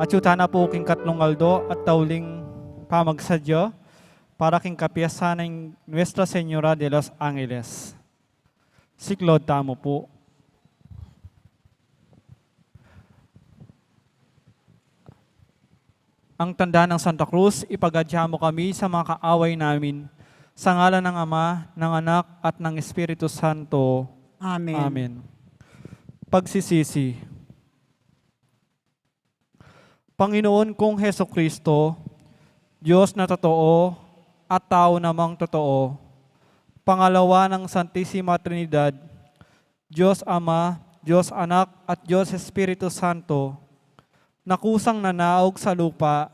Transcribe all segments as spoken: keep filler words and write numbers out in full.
Atyu tana pu king katlung aldo at tauling pamagsadya para king kapiyasan ning Nuestra Señora de los Angeles. Siklaud tamu pu. Ang tanda ng Santa Cruz, ipagadya mu kami sa mga kaaway namin. Sa ngalan ng Ama, ng Anak, at ng Espiritu Santo. Amen. Amen. Pagsisisi. Panginoon kong Hesukristo, Diyos na totoo at tao namang totoo, pangalawa ng Santisima Trinidad, Diyos Ama, Diyos Anak, at Diyos Espiritu Santo, na kusang nanaug sa lupa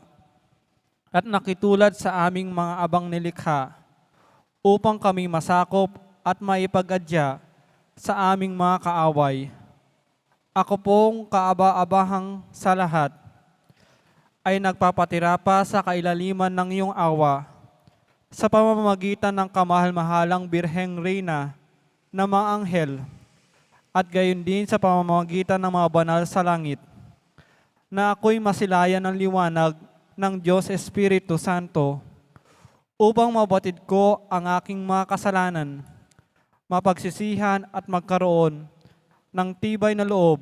at nakitulad sa aming mga abang nilikha, upang kami masakop at maipagadya sa aming mga kaaway. Ako pong kaaba-abahang sa lahat ay nagpapatira pa sa kailaliman ng iyong awa sa pamamagitan ng kamahal-mahalang Birheng Reyna ng mga anghel, at gayon din sa pamamagitan ng mga banal sa langit, na ako'y masilayan ng liwanag ng Diyos Espiritu Santo, upang mabatid ko ang aking mga kasalanan, mapagsisihan at magkaroon ng tibay na loob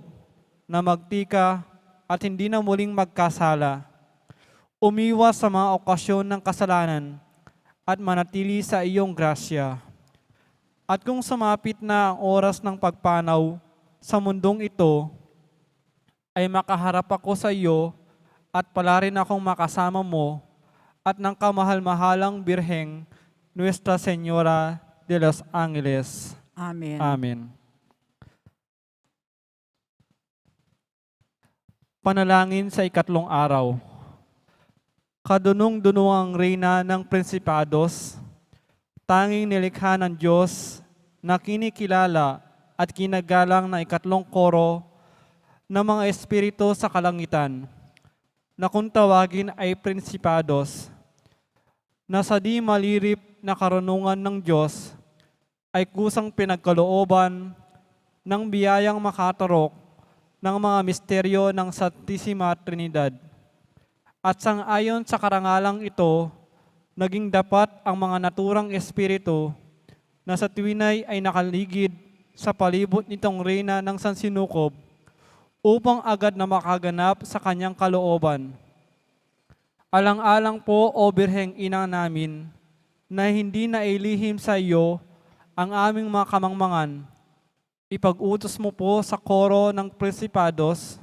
na magtika at hindi na muling magkasala, umiwas sa mga okasyon ng kasalanan, at manatili sa iyong grasya. At kung sumapit na ang oras ng pagpanaw sa mundong ito, ay makaharap ako sa iyo at palarin akong makasama mo at ng kamahal-mahalang Birheng Nuestra Señora de los Angeles. Amen. Amen. Panalangin sa ikatlong araw. Kadunung-dunungang Reyna ng Prinsipados, tanging nilikha ng Diyos na kinikilala at kinagalang ng ikatlong koro ng mga espiritu sa kalangitan, na kung tawagin ay prinsipados, na sa di malirip na karunungan ng Diyos, ay kusang pinagkalooban ng biyayang makatarok ng mga misteryo ng Santisima Trinidad. At sang-ayon sa karangalang ito, naging dapat ang mga naturang espiritu na sa tuwinay ay nakaligid sa palibot nitong Reyna ng Sansinukob upang agad na makaganap sa kanyang kalooban. Alang-alang po, O Birheng Ina namin, na hindi nailihim sa iyo ang aming mga kamangmangan, ipag-utos mo po sa koro ng prinsipados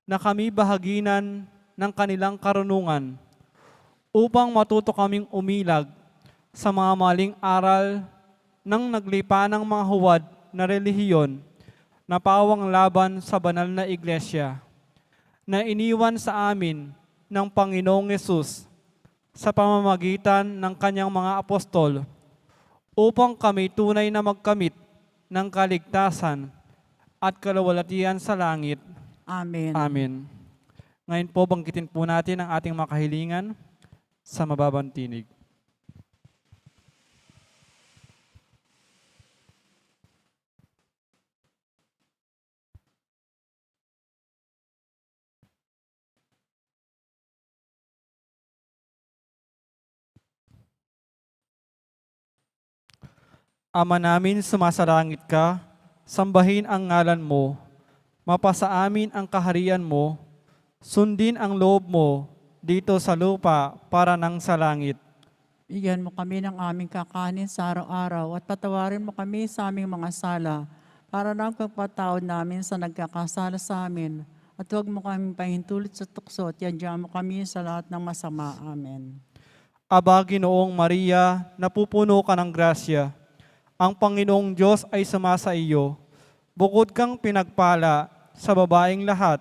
na kami bahaginan ng kanilang karunungan, upang matuto kaming umilag sa mga maling aral ng naglipa ng mga huwad na relihiyon na pawang laban sa banal na iglesia, na iniwan sa amin ng Panginoong Yesus sa pamamagitan ng kanyang mga apostol, upang kami tunay na magkamit ng kaligtasan at kaluwalhatian sa langit. Amen. Amen. Ngayon po, banggitin po natin ang ating mga kahilingan. sa mababang tinig. Ama namin, sumasalangit ka, sambahin ang ngalan mo, mapasa amin ang kaharian mo, sundin ang loob mo dito sa lupa para nang sa langit. Bigyan mo kami ng aming kakanin sa araw-araw at patawarin mo kami sa aming mga sala para ng pagpatawad namin sa nagkakasala sa amin. At huwag mo kaming pahintulot sa tukso at iadya mo kami sa lahat ng masama. Amen. Aba, Ginoong Maria, napupuno ka ng grasya. Ang Panginoong Diyos ay sumasa iyo. Bukod kang pinagpala sa babaeng lahat,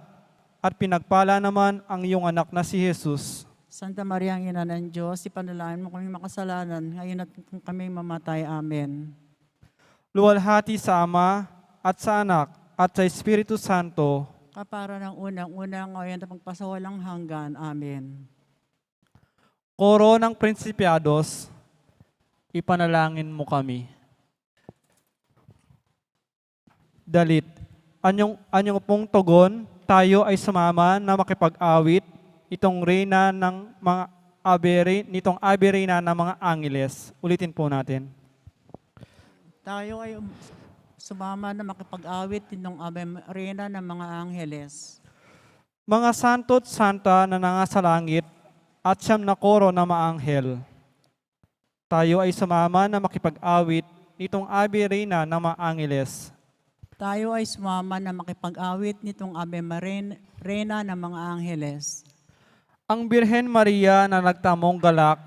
at pinagpala naman ang iyong anak na si Jesus. Santa Maria, ang Ina ng Diyos, ipanalangin mo kaming makasalanan, ngayon at kung kami mamatay. Amen. Luwalhati sa Ama, at sa Anak, at sa Espiritu Santo. Kapara ng unang-una, ngayon at magpasawalang hanggan. Amen. Koro ng Prinsipiados, ipanalangin mo kami. Dalit. Anyong, anyong pong tugon, tayo ay sumama na makipag-awit nitong reyna ng mga abere, nitong Ave Reina ng mga Angeles. Ulitin po natin. Tayo ay um-, sumama na makipag-awit nitong Ave Reina ng mga Angeles. Mga santo't santa na nangasalangit at siyam na koro na maanghel. Tayo ay sumama na makipag-awit nitong Ave Reina ng mga Angeles. Tayo ay sumama na makipag-awit nitong Ave Maren-, Reina ng mga Angeles. Ang Birhen Maria na nagtamong galak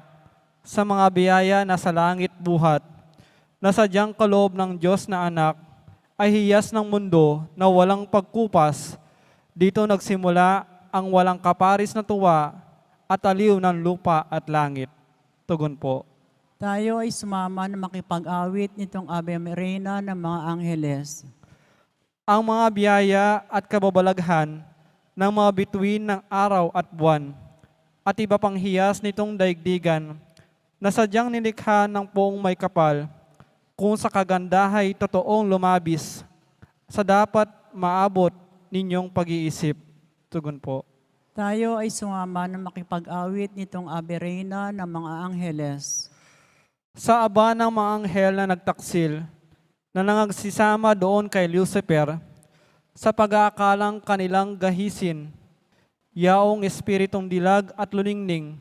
sa mga biyaya na sa langit buhat, na sadyang kaloob ng Diyos na Anak, ay hiyas ng mundo na walang pagkupas. Dito nagsimula ang walang kaparis na tuwa at aliw ng lupa at langit. Tugon po. Tayo ay sumama na makipag-awit nitong Ave Reina ng mga Angeles. Ang mga biyaya at kababalaghan ng mga bituin ng araw at buwan, at iba pang hiyas nitong daigdigan, na sadyang nilikha ng Poong Maykapal, kung sa kagandahan'y totoong lumabis sa dapat maabot ninyong pag-iisip. Tugon po. Tayo ay sumama na makipag-awit nitong Ave Reina ng mga Angeles. Sa aba ng mga anghel na nagtaksil, na nangagsisama doon kay Lucifer, sa pag-aakalang kanilang gahisin, yaong espiritung dilag at luningning,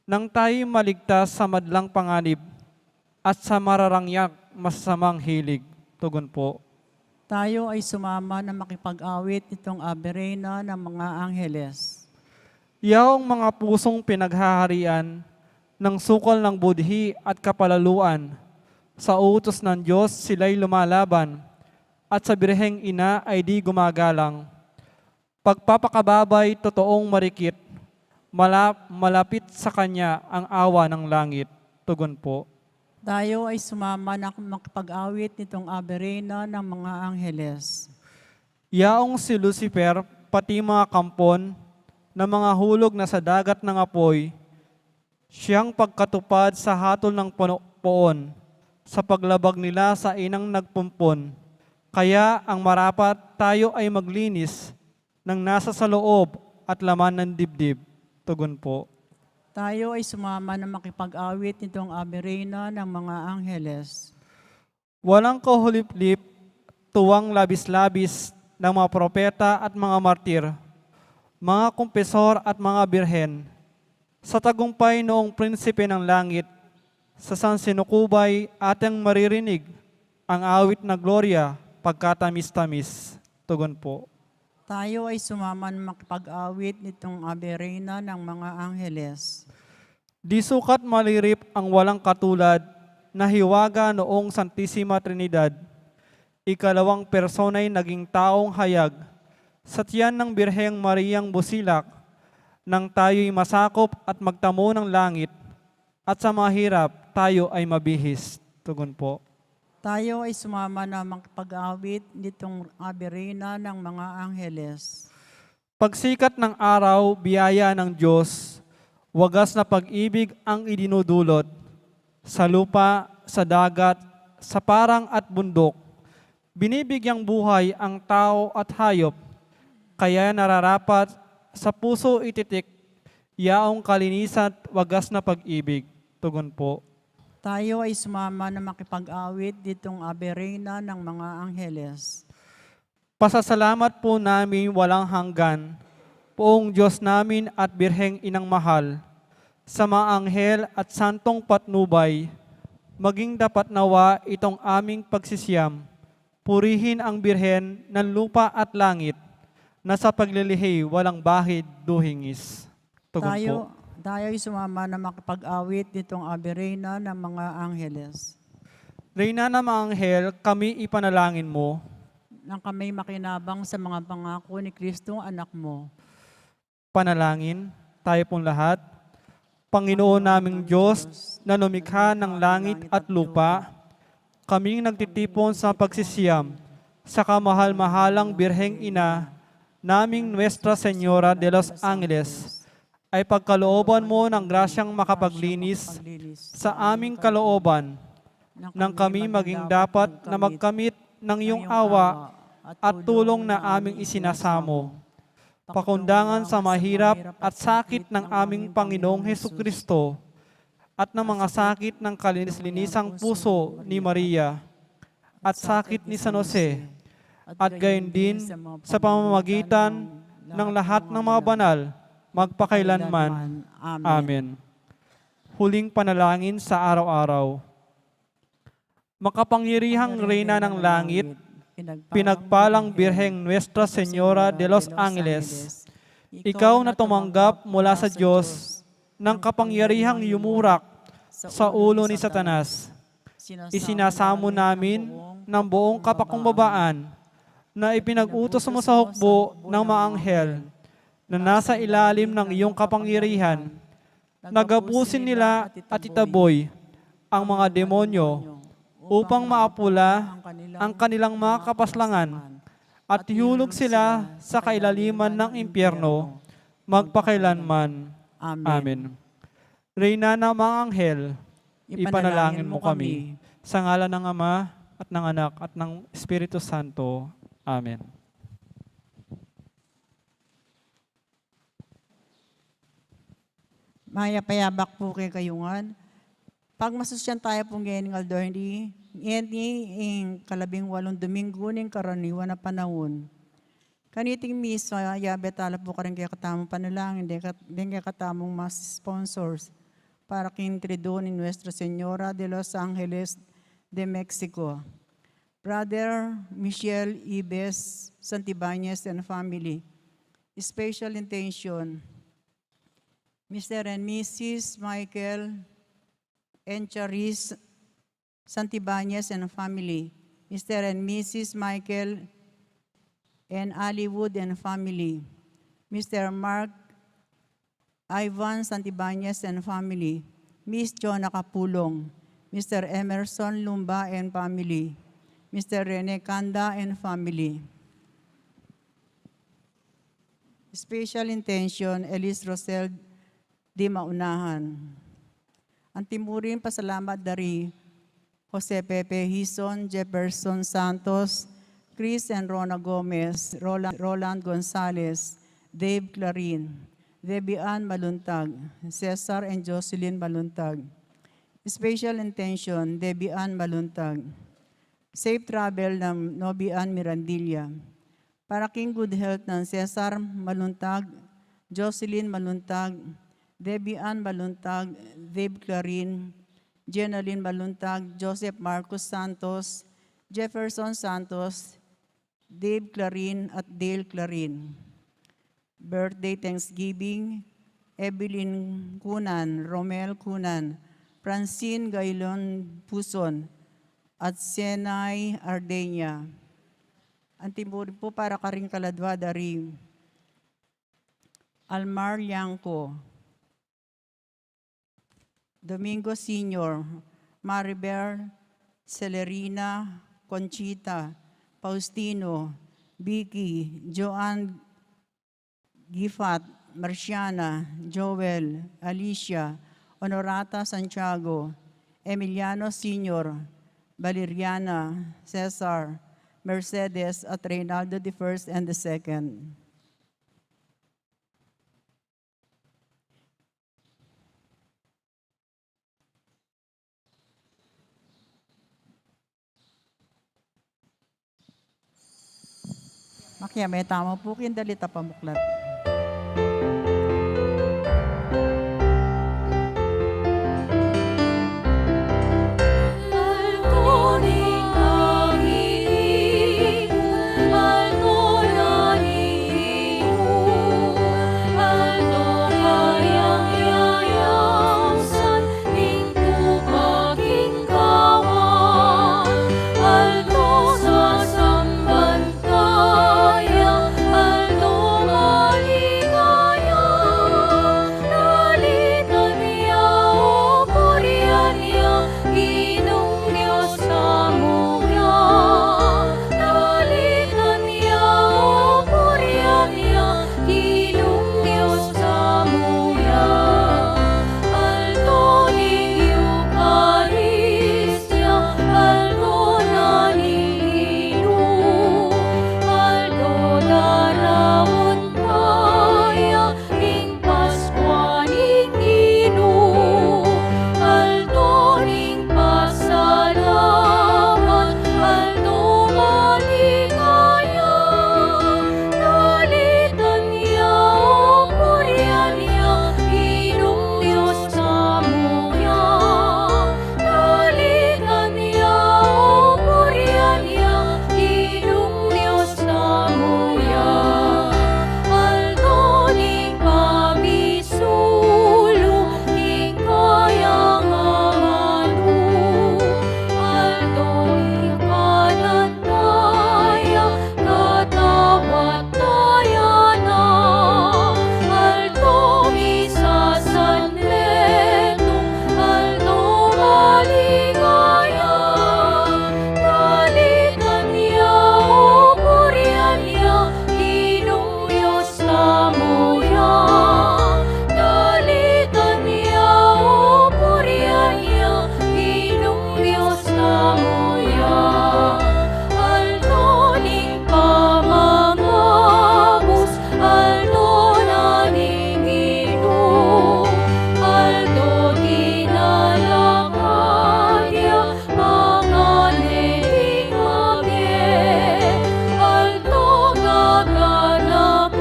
nang tayo'y maligtas sa madlang panganib at sa mararangyak masasamang hilig. Tugon po. Tayo ay sumama na makipag-awit nitong Ave Reina ng mga Angeles. Yaong mga pusong pinaghaharian ng sukal ng budhi at kapalaluan, sa utos ng Diyos sila'y lumalaban, at sa Birheng Ina ay di gumagalang. Pagpapakababay totoong marikit, malap-, malapit sa kanya ang awa ng langit. Tugon po. Tayo ay sumama na makipag-awit nitong Ave Reina ng mga Angeles. Yaong si Lucifer, pati mga kampon na mga hulog na sa dagat ng apoy, siyang pagkatupad sa hatol ng pono-, poon, sa paglabag nila sa inang nagpumpon. Kaya ang marapat, tayo ay maglinis ng nasa sa loob at laman ng dibdib. Tugon po. Tayo ay sumama na makipag-awit nitong Ave Reina ng mga Angeles. Walang kahuliplip, tuwang labis-labis ng mga propeta at mga martir, mga kumpesor at mga birhen, sa tagumpay noong prinsipe ng langit, sa sansinukubay ating maririnig ang awit na gloria pagkatamis-tamis. Tugon po. Tayo ay sumama na makipag-awit nitong Ave Reina ng mga Angeles. Di sukat malirip ang walang katulad na hiwaga noong Santisima Trinidad, ikalawang persona'y naging taong hayag, sa tiyan ng Birheng Mariang Busilak, nang tayo'y masakop at magtamo ng langit, at sa mahirap tayo ay mabihis. Tugon po. Tayo ay sumama na makipag-awit nitong Ave Reina ng mga Angeles. Pagsikat ng araw, biyaya ng Diyos, Wagas na pag-ibig ang idinudulot. Sa lupa, sa dagat, sa parang at bundok, binibigyang buhay ang tao at hayop. Kaya nararapat sa puso ititik yaong kalinisan at wagas na pag-ibig. Tugon po. Tayo ay sumama na makipag-awit ditong Ave Reina ng mga Angeles. Pasasalamat po namin walang hanggan, poong Diyos namin at Birheng Inang mahal, sa mga anghel at santong patnubay, maging dapat nawa itong aming pagsisiyam, purihin ang Birhen ng lupa at langit, na sa paglilihi walang bahid duhingis. Tugon po. Tayo, tayo'y sumama na makipag-awit nitong Ave Reina ng mga Angeles. Reyna ng mga anghel, kami ipanalangin mo. Nang kami makinabang sa mga pangako ni Kristong anak mo. Panalangin, tayo pong lahat. Panginoon naming Diyos, na lumikha ng langit at lupa, kaming nagtitipon sa pagsisiyam sa kamahal-mahalang Birheng Ina naming Nuestra Señora de los Angeles, ay pagkalooban mo ng grasyang makapaglinis sa aming kalooban, nang kami maging dapat na magkamit ng iyong awa at tulong na aming isinasamo. Pakundangan sa mahirap at sakit ng aming Panginoong Hesukristo at ng mga sakit ng kalinis-linisang puso ni Maria at sakit ni San Jose, at gayon din sa pamamagitan ng lahat ng mga banal, magpakailanman. Amen. Huling panalangin sa araw-araw. Makapangyarihang Reyna ng Langit, pinagpalang Birheng Nuestra Señora de los Angeles, ikaw na tumanggap mula sa Diyos ng kapangyarihang yumurak sa ulo ni Satanas. Isinasamo namin ng buong kapakumbabaan na ipinag-utos mo sa hukbo ng mga anghel na nasa ilalim ng iyong kapangyarihan, nagapusin nila at itaboy ang mga demonyo upang maapula ang kanilang mga kapaslangan at ihulog sila sa kailaliman ng impyerno magpakailanman. Amen. Amen. Reyna ng mga anghel, ipanalangin mo kami. Sa ngalan ng Ama, at ng Anak, at ng Espiritu Santo. Amen. Mayap a abak pu kekayu ngan. Pagmasusyan taya pu ngeni, ngan deni, ngeni ing kalabing walung Dominggu ning karaniwan a panaun. Kaniting misa, yabe tala pu karing kekatamung panalangin, deng ke-, deng kekatamung mas sponsors, para king Triduo ni Nuestra Señora de los Angeles de Mexico. Brother Michel Ives Santibanez and family. Special intention, Mister and Missus Michael and Charis Santibanez and family, Mister and Missus Michael and Hollywood and family, Mister Mark Ivan Santibanez and family, Miss Jonah Capulong, Mister Emerson Lumba and family, Mister Rene Canda and family. Special intention, Elise Rosel di Maunahan. Anti mu rin pasalamat dari Jose Pepe Hizon, Jefferson Santos, Chris and Rona Gomez, Roland, Roland Gonzalez, Dave Clarin, Debbie Ann Maluntag, Cesar and Jocelyn Maluntag. Special intention, Debbie Ann Maluntag. Safe travel ng Nobi Ann Mirandilla. Para king good health ng Cesar Maluntag, Jocelyn Maluntag, Debbie Ann Maluntag, Dave Clarin, Jenalyn Maluntag, Joseph Marcos Santos, Jefferson Santos, Dave Clarin at Dale Clarin. Birthday Thanksgiving, Evelyn Cunan, Romel Cunan, Francine Gailon Puson, at Senay Ardenia. Anti mu rin pu para karing kaladwa dari Almar Liangco, Domingo Senior, Maribel, Celerina, Conchita, Faustino, Vicky, Joan Gifat, Marciana, Joel, Alicia, Honorata Santiago, Emiliano Senior, Valeriana, Cesar, Mercedes, at Reynaldo the first and the second. Makiame tamu pu king dalit a pamuklat. Ginung Dios tamu ya, aldo ning Eukaristia, aldo na ning Ginu, aldo daraun taya, ing Paskua ning Ginu, aldo ning pasalamat, aldo maligaya. Dalitan ya, o purian ya, Ginung Dios tamu ya. Dalitan ya, o purian ya, Ginung Dios tamu ya. Aldo ning pami sulu king kayang amanu, aldo ning kanan taya, katawad taya na, aldo misasanletung, aldo maligaya. Dalitan ya, o purian ya, Ginung Dios tamu ya. Dalitan ya, o purian ya, Ginung Dios tamu ya. Aldo ning pamangabus, aldo na ning Ginu, aldo tinalakad ya, mangane ding mabie, aldo gaganakan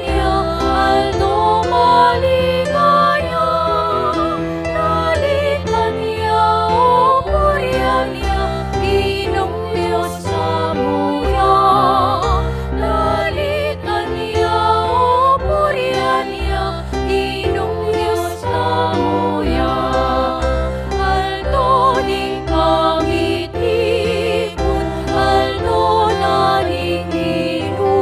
ya, aldo maligaya. Dalitan ya, o purian ya, Ginung Dios tamu ya. Dalitan ya, o purian ya, Ginung Dios tamu ya. Aldo ning pamitipun, aldo na ning Ginu,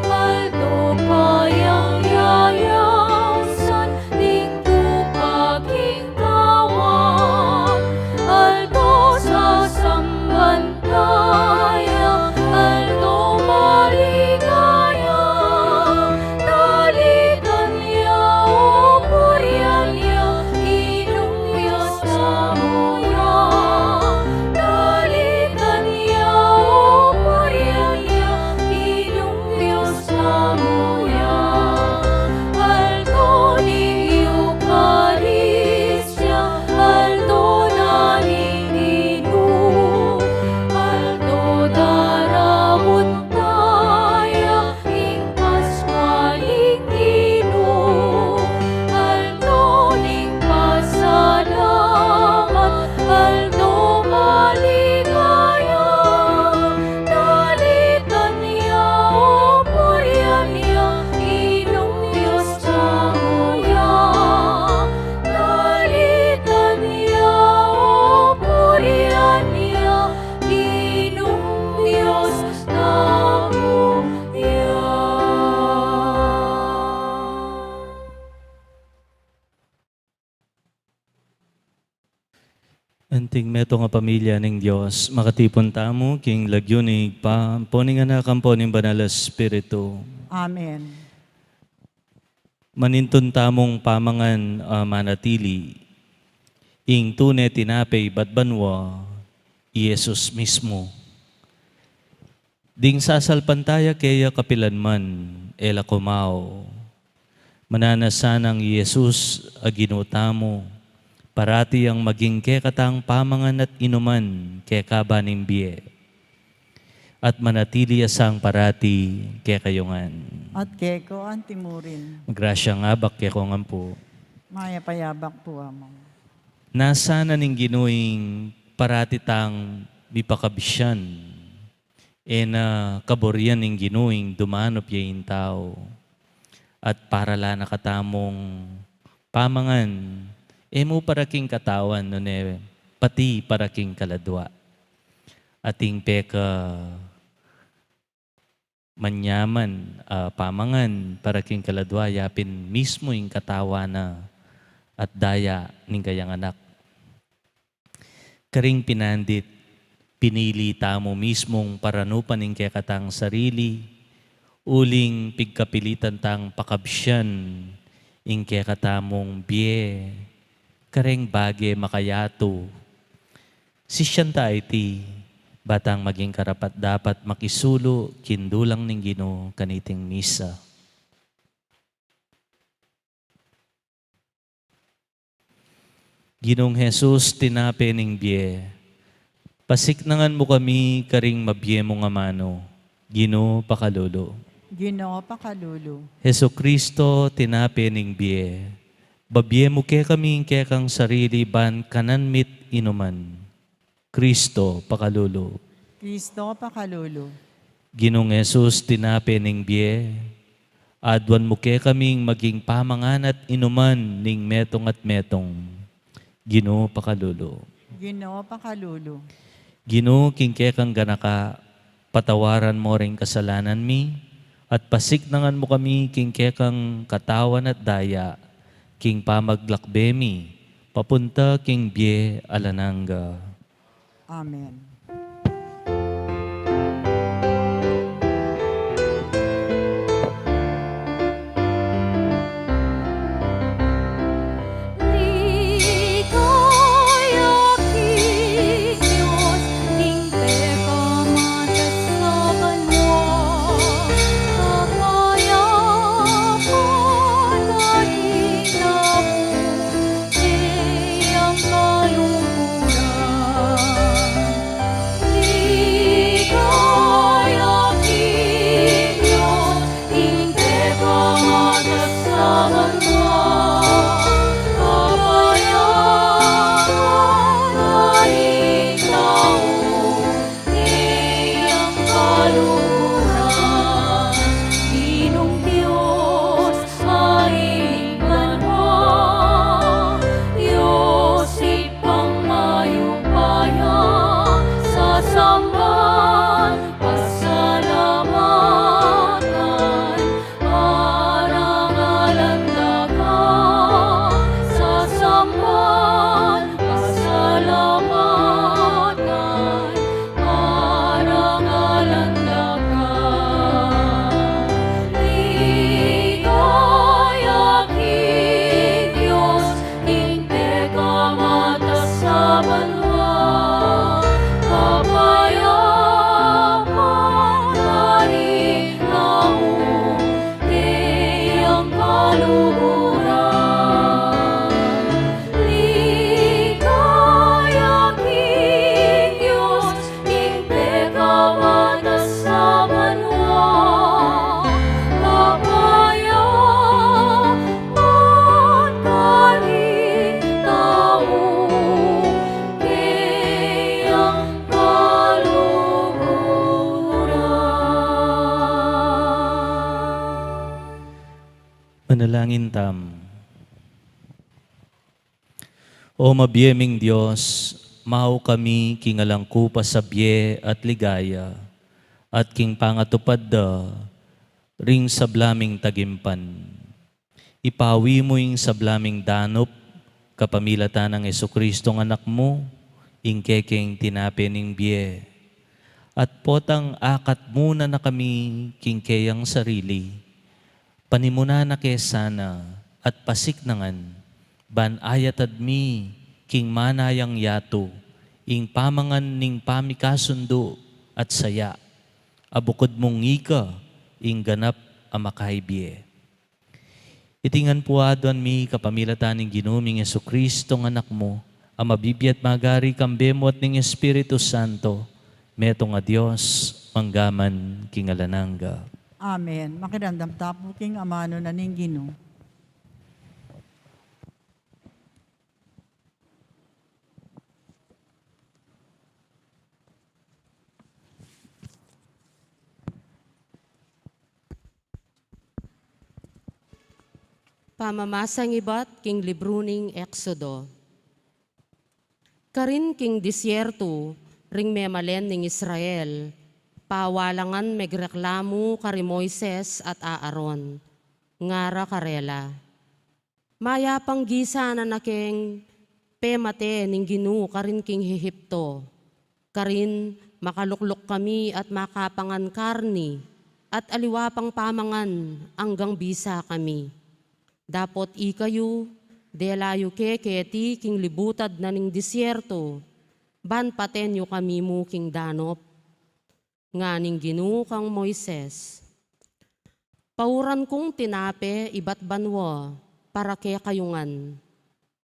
aldo kayang yayasan ning tupa king kawan, aldo sasamban taya, aldo maligaya. Dalitan ya, o purian ya, Ginung Dios tamu ya. Dalitan ya, o purian ya, Ginung Dios tamu ya. Aldo ning Eukaristia, aldo na ning Ginu, aldo daraun taya, ing Paskua ning Ginu, aldo ning pasalamat, aldo maligaya. Dalitan ya, o purian ya, Ginung Dios tamu ya. Dalitan ya, o purian ya, Ginung Dios tamu ya. Anting metung a pamilya ning Dios, makatipun tamu king lagyu ning Ibpa, ampo ning Anak, ampo ning Banal a Espiritu. Amen. Manintun tamung pamangan a manatili, ing tune tinape ibat banua, i Jesus mismu. Ding sasalpantaya keya kapilanman, e la kumawa. Mananu sanang i Jesus a Ginu tamu, parati yang maging kekatang pamangan at inuman kekaba ning bie. At manatili ya sang parati kekayu ngan. At keka anti mu rin. Magrasya ngan abak kekongan pu. Mayap a abak pu, Among. Nasa na ning Ginu ing parati tang mipakabisyan. E na kaburian ning Ginu ing dumanup ya ing tau. At para la na katamung pamangan, e mu para king katawan, nune pati para king kaladua. Ating peka manyaman a pamangan para king kaladua, yapin mismu ing katawan na at daya ning kayang anak. Karing pinandit, pinili tamu mismung paranupan ing kekatang sarili, uling pigkapilitan tang pakabsyan ing kekatamung bie kareng bage makayatu. Sisian ta iti, ba tang maging karapat-dapat makisulu king dulang ning Ginu kaniting misa. Ginung Jesus, tinape ning bie, pasiknangan mu kami karing mabie mung amanu. Ginu, pakalulu. Ginu, pakalulu. Jesucristo, tinape ning bie, babie mu kekami ing kekang sarili ban kanan mi't inuman. Cristo, pakalulu. Cristo, pakalulu. Ginung Jesus, tinape ning bie, aduan mu kekaming maging pamangan at inuman ning metung at metung. Ginu, pakalulu. Ginu, pakalulu. Ginu, king kekang ganaka, patawaran mu ring kasalanan mi, at pasiknangan mu kami king kekang katawan at daya, king pamaglakbe mi papunta king bie alang angga. Amen. Manalangin tamu. O mabie ming Dios, mau kami king alang kupas a bie at ligaya, at king pangatupad da ring sabla ming tagimpan. Ipawi mu ing sabla ming danup, kapamilatan nang Jesucristo a Anak mu, ing kekeng tinape ning bie. At potang akat mu na kami king keyang sarili, Panimunan na ke sana at pasiknangan, ban ayatad mi king manayang yatu ing pamangan ning pamikasundu at saya, a bukud mung ika ing ganap a makaibie. Iti ngan pu aduan mi kapamilatan ning Ginu ming Jesucristo, nga Anak mu, a mabibie at magari kambe mu at ning Espiritu Santo, metung a Dios, mangga man king alang angga. Amen. Makiramdam ta pu king amanu na ning Ginu. Pamamasang ibat king libru ning Exodo. Karin king disyertu, ring memalen ning Israel, pawalangan megreklamu kari Moises at Aaron, ngara karela, "Mayap a gisa na keng pemate ning Ginu karin king Ehipto, karin makalukluk kami at makapangan karni at aliwa pang pamangan anggang bisa kami. Dapot ikayu, dela yu ke keti king libutad na ning disyertu, ban paten yu kami mu king danop." Ngana ning Ginu kang Moises, "Pauran kung tinape ibat banua para kekayu ngan.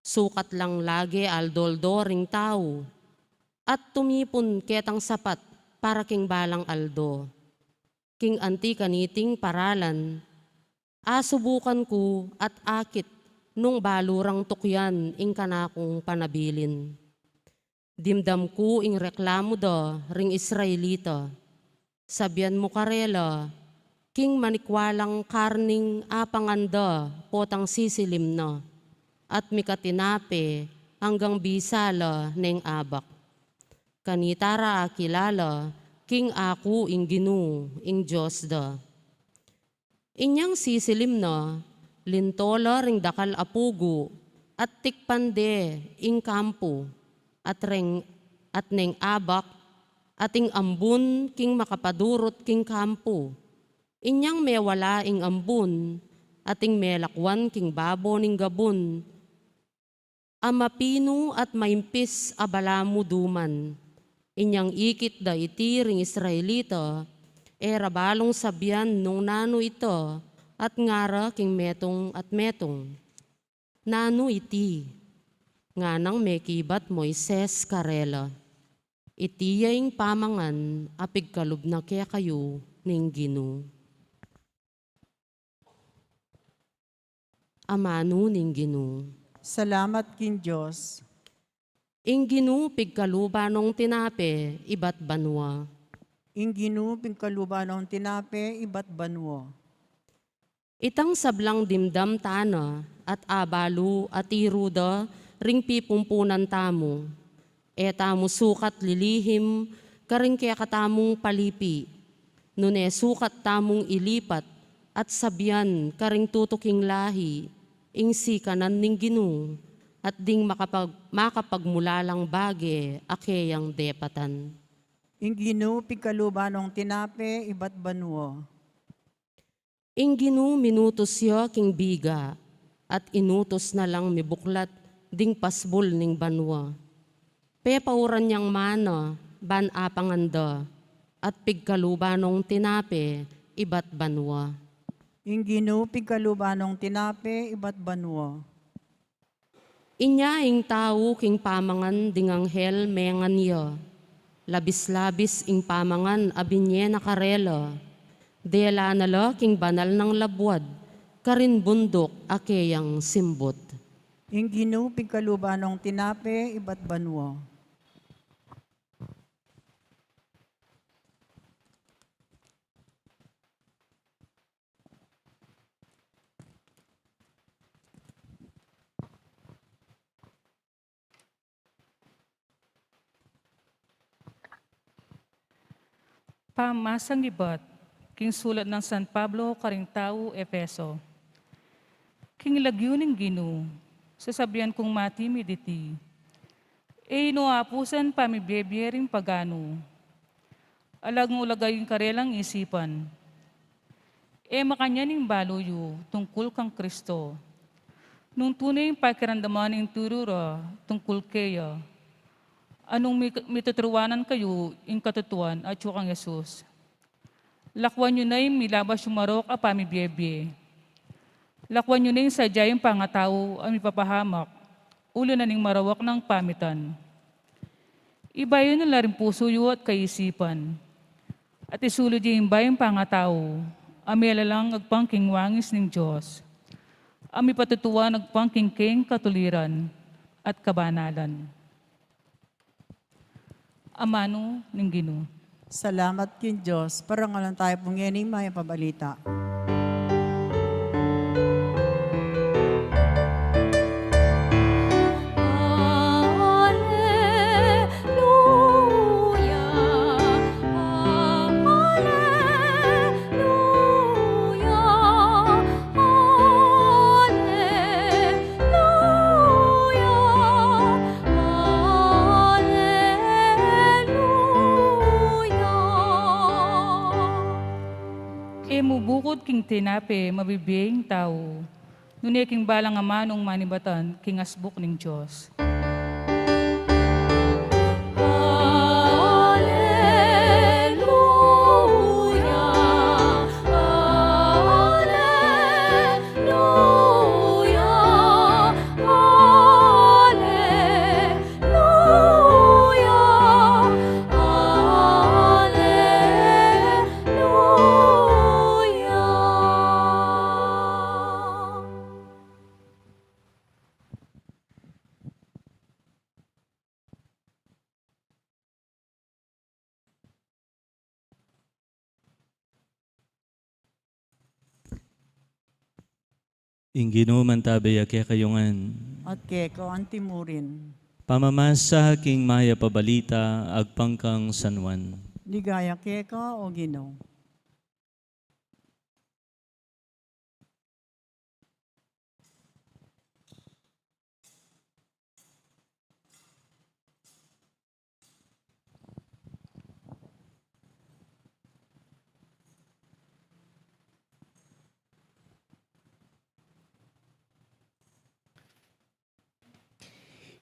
Sukat lang lage aldo-aldo ring tau, at tumipun ketang sapat para king balang aldo. King anti kaniting paralan, asubukan ku at akit nung balu rang tukyan ing kanakung panabilin. Dimdam ku ing reklamu da ring Israelita. Sabian mu karela, king manikwa lang karning apangan da potang sisilim na, at mika tinape anggang bisa la neng abak. Kanita ra akilala king aku ing Ginu, ing Dios da." Inyang sisilim na, linto la ring dakal a pugu, at tikpan de ing kampu, at reng, at neng abak, at ing ambun king makapadurut king kampu. Inyang mewala ing ambun, at ing melakwan king babo ning gabun, a mapinu at maimpis a balamu duman. Inyang ikit da iti ring Israelita, e ra balung sabian nung nanu ita, at ngara king metung at metung, "Nanu iti?" Nganang mekibat Moises karela, "Iti ya ing pamangan a pigkalub na kekayu ning Ginu." Amanu ning Ginu. Salamat king Dios. Ing Ginu pigkaluban nong tinape ibat banua. Ing Ginu pigkaluban nong tinape ibat banua. Itang sablang dimdam tana at abalu a tiru da ring pipumpunan tamu. E tamu sukat lilihim karing kekatamung palipi, nune sukat tamung ilipat at sabian karing tutuking lahi ing sikanan ning Ginu, at ding makapag-, makapagmulalang bage a keyang depatan. Ing Ginu pigkaluban nong tinape ibat banua. Ing Ginu minutus ya king biga, at inutus na lang mibuklat ding pasbul ning banua. Pepauran yang mana ban apangan da, at pigkaluban nong tinape ibat banua. Ing Ginu pigkaluban nong tinape ibat banua. Inya ing tau king pamangan ding anghel mengan ya. Labis-labis ing pamangan a binye na karela. Dela na la king banal nang labuad, karin bunduk a keyang simbut. Ing Ginu pigkaluban nong tinape ibat banua. Pamamasang ibat king sulat nang San Pablo karing tau Efeso. King lagyu ning Ginu, sasabian kung matimid iti, e yu apusan pamibie-bie ring paganu, alang ulaga ing karelang isipan. E makanyan ing balu yu tungkul kang Kristo. Nung tune ing pakiramdaman ning turu ra tungkul keya, anung mi-, mituturuanan kayu ing katutuan atyu kang Jesus? Lakuan yu na ing milabas yung marok a pamibiebie. Lakuan yu na ing sadya ing pangatau a mipapahamak, uli na ning marawak nang pamitan. Ibayu na la ring pusu yu at kaisipan, at isulud yu ing bayung pangatau a mialalang agpang king wangis ning Dios, a mipatutuan agpang king keng katuliran at kabanalan. Amanu ning Ginu. Salamat king Dios. Parangalan tayu pu ngening mayap a balita. Aleluya, aleluya, aleluya, aleluya. E mu bukud king tinape mabibie ing tau, nune king balang amanung manibatan king asbuk ning Dios. Aleluya, aleluya, aleluya, aleluya. Ing Ginu mantabe ya kekayu ngan. At keka anti murin. Pamamasa king mayap a balita agpang kang San Juan. Ligaya keka, o Ginu.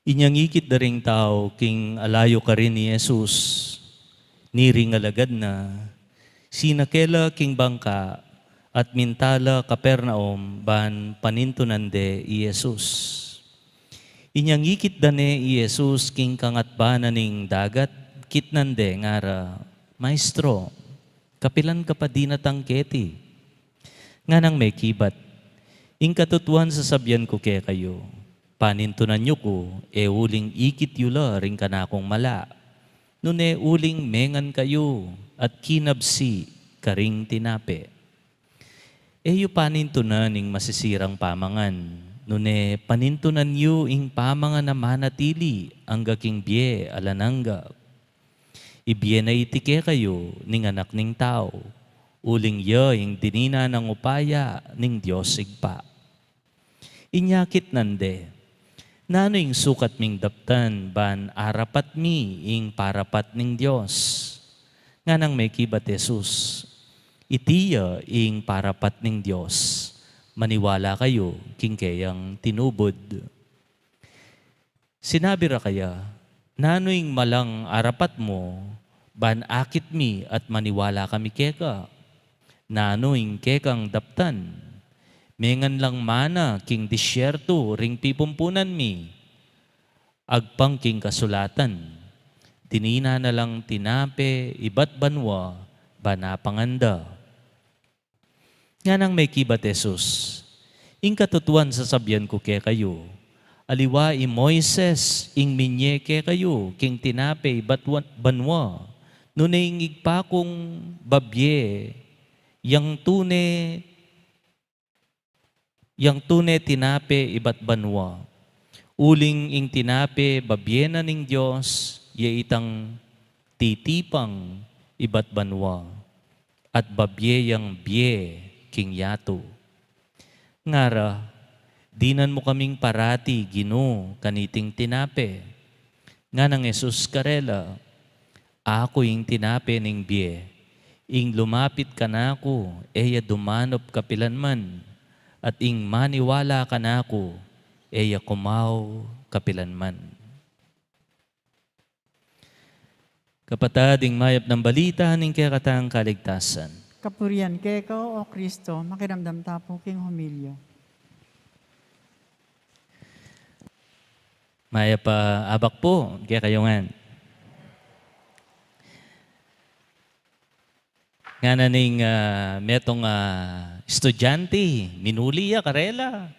Inyang ikit da ring tau king alayu karin i Jesus, niring alagad na, sinake la king bangka at minta la Capernaum ban panintunan de i Jesus. Inyang ikit da ne i Jesus king kangatba na ning dagat, kitnan de, ngara, "Maestro, kapilan ka pa dinatang keti?" Nganang mekibat, "Ing katutuan sasabian ku kekayu, panintunan yu ku, e uling ikit yu la ring kanakung mala, nune uling mengan kayu at kinabsi karing tinape. E yu panintunan ing masisirang pamangan, nune panintunan yu ing pamangan a manatili angga king bie alang angga. Ibie na iti kekayu ning Anak ning Tau, uling ya ing dinina nang upaya ning Dios Ibpa." Inya kitnan de, "Nanu ing sukat ming daptan ban arapat mi ing parapat ning Dios?" Nganang mekibat Jesus, "Iti ya ing parapat ning Dios, maniwala kayu king keyang tinubud." Sinabi ra kaya, "Nanu ing malang arapat mu, ban akit mi at maniwala kami keka? Nanu ing kekang daptan? Mengan lang mana king disyerto ring pipumpunan mi. Agpang king kasulatan, dinina na lang tinape ibat banua ban apangan da." Nganang mekibat Jesus, "Ing katutuan sasabian ku kekayu, aliwa i Moises ing minye kekayu king tinape ibat wan-, banua, nune ing Ibpa kung babie, yang tune, yang tune tinape ibat banua. Uling ing tinape babie na ning Dios, ya itang titipang ibat banua, at babie yang bie king yatu." Ngara, "Dinan mu kaming parati, Ginu, kaniting tinape." Nganang Jesus karela, "Aku ing tinape ning bie. Ing lumapit kanaku, e ya dumanup kapilanman, at ing maniwala kanaku, e ya kumaw kapilanman. Kapatad, ing mayap nang balita ning kekatang kaligtasan. Kapurian keka, O Kristo. Makiramdam ta pu king homilya. Mayap a abak pu kekayu ngan. Ngana ning, ah, metung, ah, estudyante, minuli ya karela.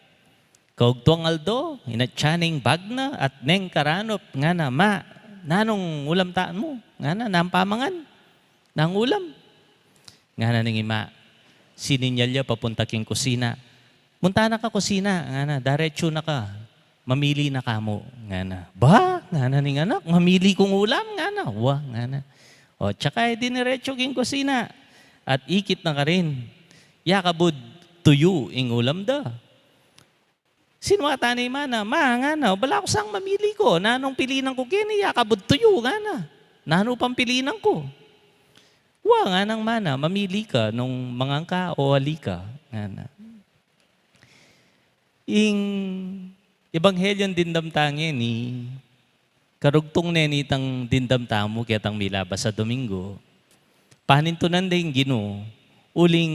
Kaugtuang aldo, inatsa ne ing bag na at neng karanup, ngana, "Ma, nanung ulam ta mu?" Ngana, "Nang pamangan, nang ulam?" Ngana ning ima, sininyal ya papunta king kusina. "Munta na ka kusina," ngana, "daretsu na ka. Mamili na ka mu," ngana. "Ba?" ngana ning anak, "Mamili kung ulam?" ngana. "Wa," ngana. O, tsaka e diniretsu king kusina. At ikit na karin, yakabud tuyu ing ulam da. Sinuwatan ne ing ima na, "Ma," ngana, "bala ku sang mamili ku. Nanung pilinan ku keni, yakabud tuyu," ngana. "Nanu pang pilinan ku?" "Wa," ngana ning ima na, "mamili ka nung mangan ka o ali ka," ngana. Ing Ebanghelyo dimdam ta ngeni, karugtung ne nitang dimdam tamu ketang milabas a Domingo. Panintunan deng Ginu, uling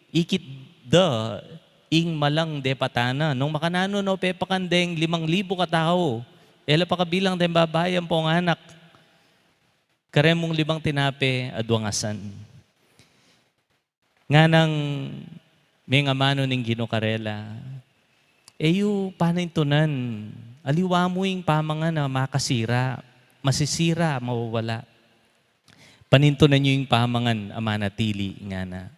ikit da ing malang depatan na. Nung makananu no pepakan deng limang libu katau, e la pakabilang deng babai ampong anak, kareng limang tinape at duang asan. Nganang mengamanu ning Ginu karela, "E yu panintunan, aliwa mu ing pamangan a makasira, masisira, mawawala. Panintunan yu ing pamangan a manatili," ngana.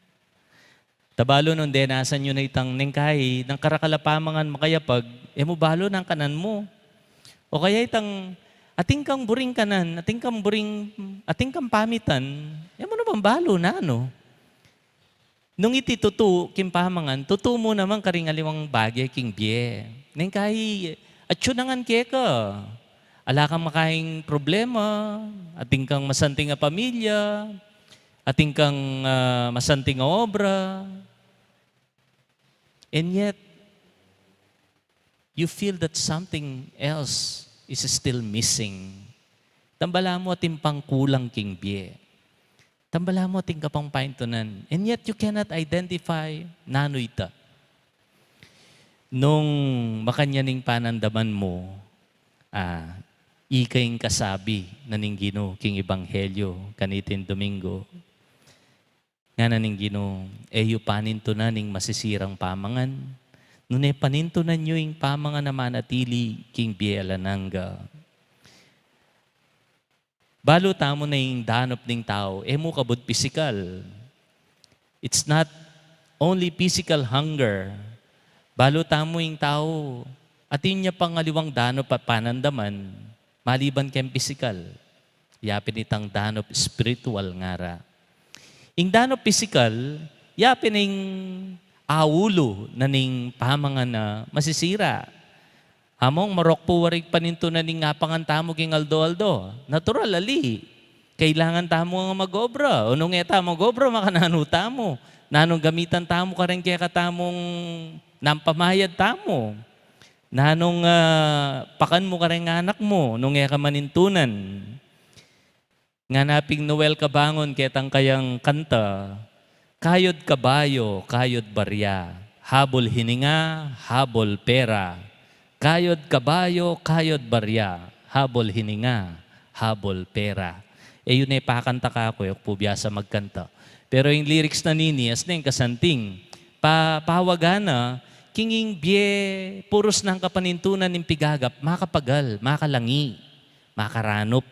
Tabalu nung denasan yu na itang neng kai, nang karakal a pamangan makayapag, e mu balu nang kanan mu. O kaya itang atin kang buring kanan, atin kang buring, atin kang pamitan, e mu naman balu nanu. Nung iti tutu king pamangan, tutu mu naman karing aliwang bage king bie. Neng kai, atyu na ngan keka. Ala kang makaing problema, atin kang masanting a pamilya, atin kang, ah, masanting a obra. And yet, you feel that something else is still missing. Tambala mu atin pang kulang king bie. Tambala mu atin ka pang panintunan. And yet you cannot identify nanu ita. Nung makanyan ing panandaman mu, ah, ika ing kasabi na ning Ginu king Ebanghelyo kaniting Domingo. Ngana ning Ginu, "E yu panintunan ing masisirang pamangan, nune panintunan yu ing pamangan a manatili king bie alang angga." Balu tamu na ing danup ning tau, e mu kabud pisikal. It's not only physical hunger. Balu tamu ing tau, atin ya pang aliwang danup a panandaman, maliban keng pisikal. Ya pin itang danup espiritual ngara. Ing danup pisikal, ya pin ing aulu na ning pamangan a masisira. Among marok pu waring panintunan ing apangan tamu king aldo-aldo. Natural, ali. Kailangan tamu ngan mag-obra. O nung e ta mag-obra, makananu tamu? Nanung gamitan tamu kareng kekatamung nang pamayad tamu? Nanung, ah, pakan mu kareng anak mu nung e ka manintunan? Ngana ping Noel Cabangon ketang kayang kanta, "Kayod kabayo, kayod barya, habol hininga, habol pera. Kayod kabayo, kayod barya, habol hininga, habol pera." E yu ne pakanta kaku, e ku pu biasa magkanta. Pero ing lyrics na nini, as neng kasanting, pa, pawagan na, king ing bie, purus nang kapanintunan ing pigagap, makapagal, makalangi, makaranup.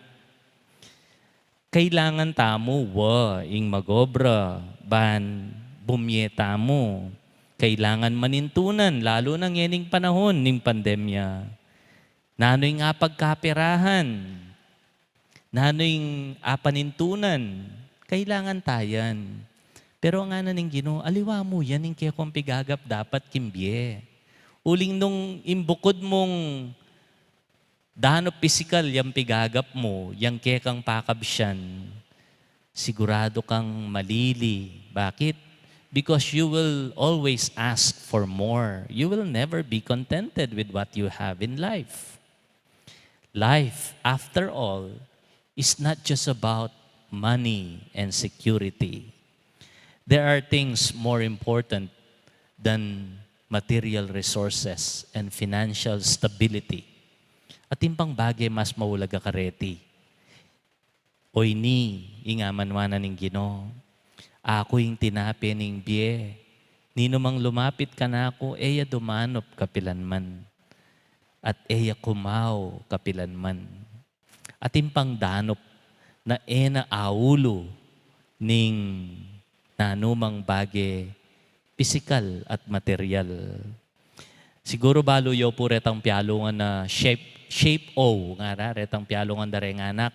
Kailangan tamu, wa, ing mag-obra, ban bumie tamu. Kailangan manintunan, lalu na ngening panahon ning pandemya. Nanu ing apagkaperahan? Nanu ing apanintunan? Kailangan ta yan. Pero ngana ning Ginu, aliwa mu yan ing kekong pigagap dapat king bie. Uling nung ing bukud mung danup pisikal yang pigagap mu, yang kekang pakabsian, Sigurado kang malili. Bakit? Because you will always ask for more. You will never be contented with what you have in life. Life, after all, is not just about money and security. There are things more important than material resources and financial stability. Atin pang bage mas maulaga kareti. O ini, ing amanwa na ning Ginu, aku ing tinape ning bie. Ninu mang lumapit kanaku, e ya dumanup kapilanman, at e ya kumaw kapilanman. Atin pang danup na e na aulu ning nanumang bage pisikal at material. Siguru balu yu pu retang pialungan na shape, shape O, ngara, retang pialungan da reng anak.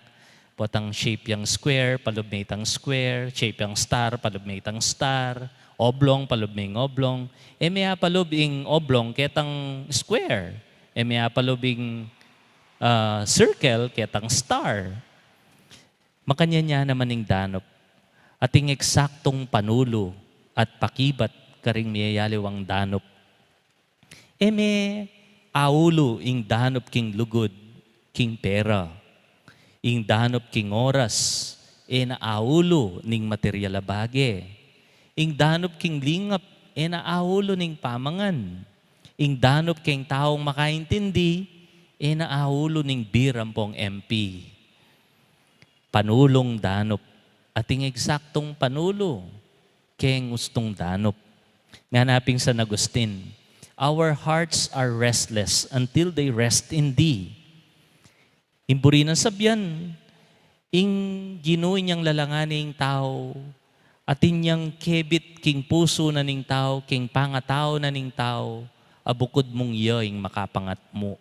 Potang shape yang square, palub me itang square, shape yang star, palub me itang star, oblong, palub me ing oblong. E me apalub ing oblong ketang square. E me apalub ing, ah, circle ketang star. Makanyan ya naman ing danup. Ating eksaktung panulu at pakibat karing miyayaliwang danup. E me aulu ing danup king lugud, king pera. Ing danup king oras, e na aulu ning material a bage. Ing danup king lingap, e na aulu ning pamangan. Ing danup king taung makaintindi, e na aulu ning beer ampong M P. Panulung danup. Ating eksaktung panulu keng ustung danup. Ngana pin San Agustin, "Our hearts are restless until they rest in thee." Ing buri nang sabian, ing Ginu inyang lalangani ing tau, atin yang kebit king pusu na ning tau, king pangatau na ning tau, a bukud mung iya ing makapangatmu.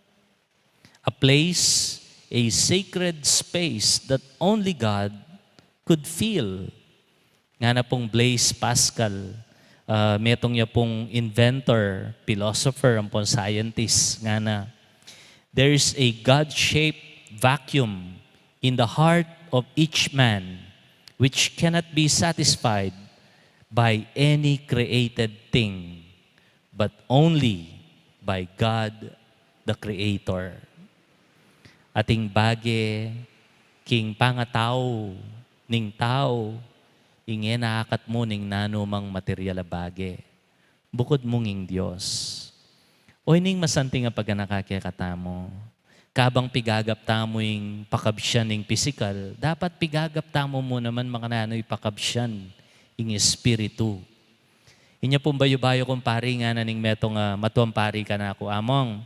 A place, a sacred space that only God could fill. Ngana pung Blaise Pascal, ah, metung ya pung inventor, philosopher, ampon scientist, ngana, "There is a God-shaped vacuum in the heart of each man which cannot be satisfied by any created thing, but only by God the Creator." Ating bage king pangatau ning tau, ing e na akatmu ning nanumang material a bage, bukud mung ing Dios. O ining masanting a paganaka kekatamu, kabang pigagap tamu ing pakabsian ning pisikal, dapat pigagap tamu mu naman makananu ipakabsian ing espiritu. Inya pung bayu-bayu kung pari, ngana ning metung a matuang pari kanaku, "Among,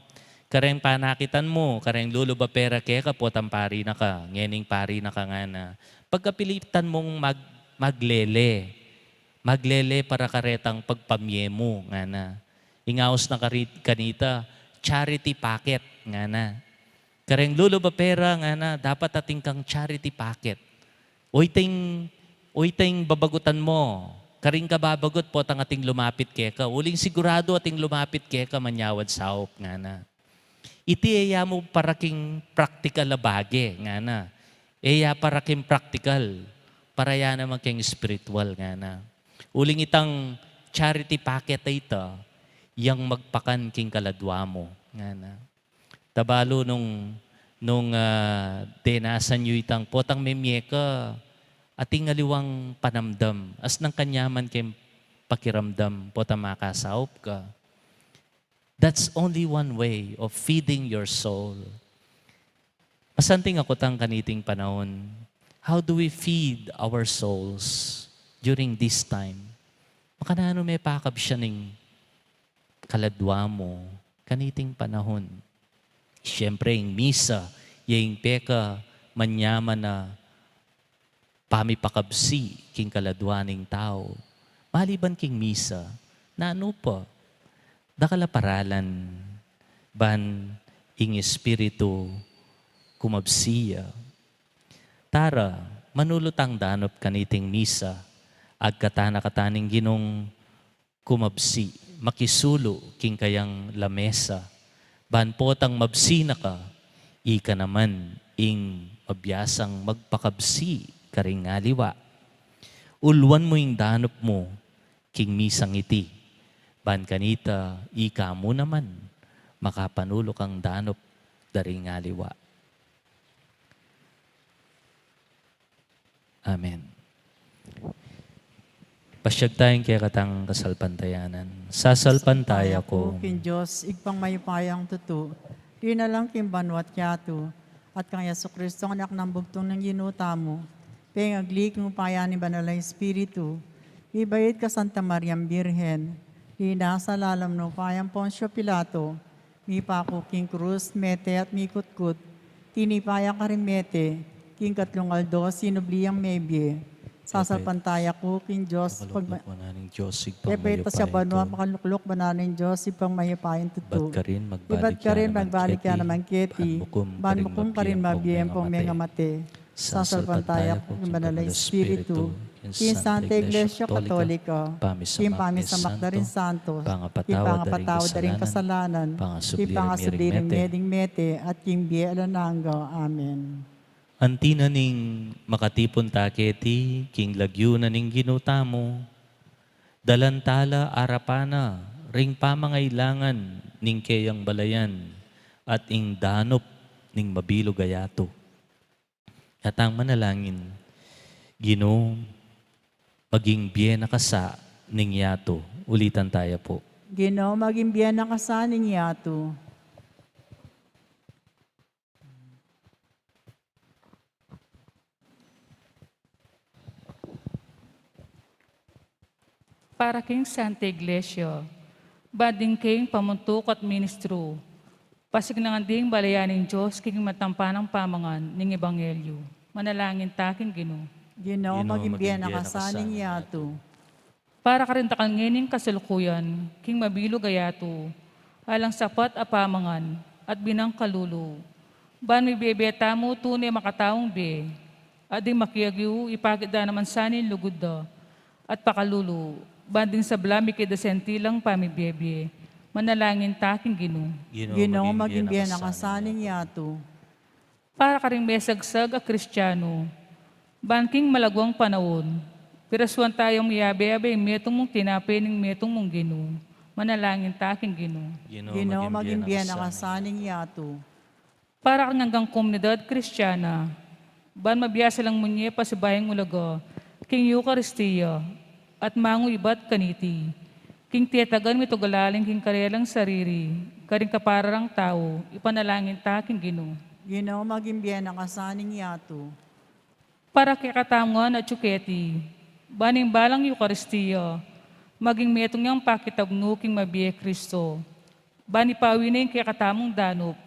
kareng panakitan mu, kareng lulub a pera keka, potang pari na ka, ngening pari na ka," ngana. "Pagkapilitan mung mag-, maglele, maglele para karetang pagpamie mu," ngana. Ing aus na kari-, kanita, "Charity pocket," ngana. "Kareng lulub a pera," ngana, "dapat atin kang charity pocket." O iting, o iting babagutan mu, karing kababagut potang ating lumapit keka. Uling siguradu ating lumapit keka, manyawad saup, ngana. Iti e ya mu para king praktikal a bage, ngana. E ya para king praktikal, para ya naman king espiritual, ngana. Uling itang charity pocket a ita, yang magpakan king kaladwa mu, ngana. Tabalu nung, nung, ah, denasan yu itang potang memie ka, ating aliwang panamdam, asnang kanyaman keng pakiramdam, potang makasaup ka. That's only one way of feeding your soul. Masanting a kutang kaniting panaun, how do we feed our souls during this time? Makananu me pakabsian ing kaladwa mu kaniting panahun? Siyempre, ing misa, ya ing peka manyaman a pamipakabsi king kaladwa ning tau. Maliban king misa, nanu pa? Dakal a paralan ban ing espiritu kumabsi ya. Tara, manulu tang danup kaniting misa, agkatan na kata ning Ginung kumabsi, makisulu king kayang lamesa. Ban potang mabsi na ka, ika naman ing mabiasang magpakabsi karing aliwa. Uluan mu ing danup mu king misang iti, ban kanita ika mu naman makapanulu kang danup da ring aliwa. Amen. Pasyag taya king kekatang kasalpantayanan. Sasalpantaya ku king Dios, Ibpang mayupayang tutu, linalang king banua't yatu, at kang Jesucristo, Anak nang bugtung ning Ginu tamu, pengagli king upaya ning Banal a Espiritu, mibait kang Santa Mariang Birhen, linasa lalam ning upaya nang Poncio Pilato, mipaku king krus, mete at mikutkut, tinipa ya karing mete, king katlung aldo sinubli yang mebie. Sasalpantaya ku king Dios, pagma- Pakalukluk banan ning Dios, Ibpang mayupaya tutu. Pepaitas ya banua, pakalukluk banan ning Dios, Ibpang mayupaya tutu. Ibat karin, magbalik ya naman keti, ban mukum karing mabie ampong mengamate. Sasalpantaya ku king Banal a Espiritu, king Santa Iglesia Katolika, king pamisamak da ring santo, king pangapatawad da ring kasalanan, king pangasubli ring mie ding mete, at king bie alang angga. Amen. Anti na ning makatipun ta keti king lagyu na ning Ginu tamu, dalan tala arapan na ring pamangailangan ning keyang balayan at ing danup ning mabilug a yatu. At ang manalangin, Ginu, maging bie na ka sa ning yatu. Ulitan taya pu. Ginu, maging bie na ka sa ning yatu. Para king Santa Iglesia, ban ding keng pamuntuk at ministru, pasignangan ding balayan ning Dios king matampanang pamangan ning ebanghelyu. Manalangin ta king Ginu. Ginu, maging bie na ka sa ning yatu. Para karing dakal ngening kasalukuyan king mabilug a yatu, alang sapat a pamangan at binang kalulu, ban mibie-bie tamu tune makataung bie, at ding makiagiu ipakit da naman sa ning lugud da at pakalulu, ban ding sabla mikit da sentilang pamibie-bie. Manalangin ta king Ginu. Ginu, maging bie na ka sa ning yatu. Para karing mesagsag a Kristianu, ban king malaguang panaun, pirasuan tayang miyabe-abe ing metung mung tinape ning metung mung Ginu. Manalangin ta king Ginu. Ginu, maging bie na ka sa ning yatu. Para karing anggang komunidad Kristiana, ban mabiasa lang munye pasibayu ing ulaga king Eukaristia at mangu ibat kaniti, king tetagan mitugalaling king karelang sarili karing kapara rang tau. Ipanalangin ta king Ginu. Ginu, maging bie na ka sa ning yatu. Para kekatamu ngan atyu keti, ban ing balang Eukaristia maging metung yang pakitagnu king mabie Kristo, ban ipawi na ing kekatamung danup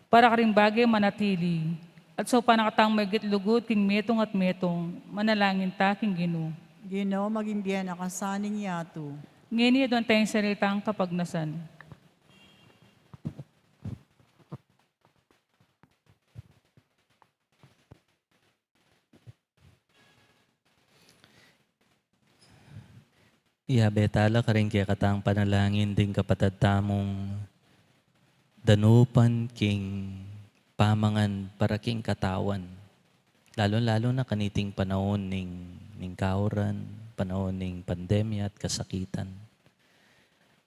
para karing bage manatili, at saupan na katang maigit lugud king metung at metung. Manalangin ta king Ginu. Ginu, maging bie na ka sa ning yatu. Ngeni aduan taya ing sarili tang kapagnasan. Iyabe tala karing kekatang panalangin ding kapatad tamung danupan king pamangan para king katawan. Lalu-lalu na kaniting panaun ning, ning kauran, panaun ning pandemya at kasakitan.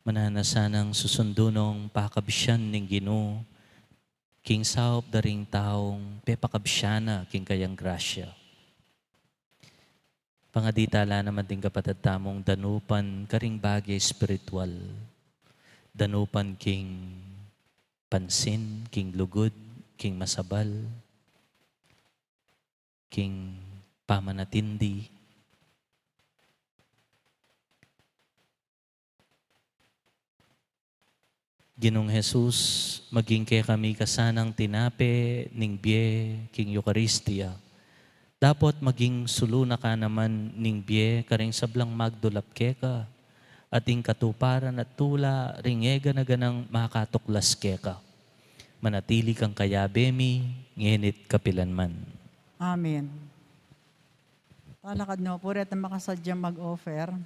Mananu na sanang susundu nong pakabsian ning Ginu king saup da ring taung pepakabsian na king kayang grasya. Pangadi tala naman ding kapatad tamung danupan karing bage espiritual, danupan king pansin, king lugud, king masabal, king pamanatindi. Ginung Jesus, maging kekami ka sanang tinape ning bie king Eukaristia. Dapot maging sulu na ka naman ning bie karing sablang magdulap keka, at ing katuparan at tula ring e gana-ganang makatuklas keka. Manatili kang kayabe mi, ngeni't kapilanman. Amen. Talakad no pu retang makasadyang mag-offer.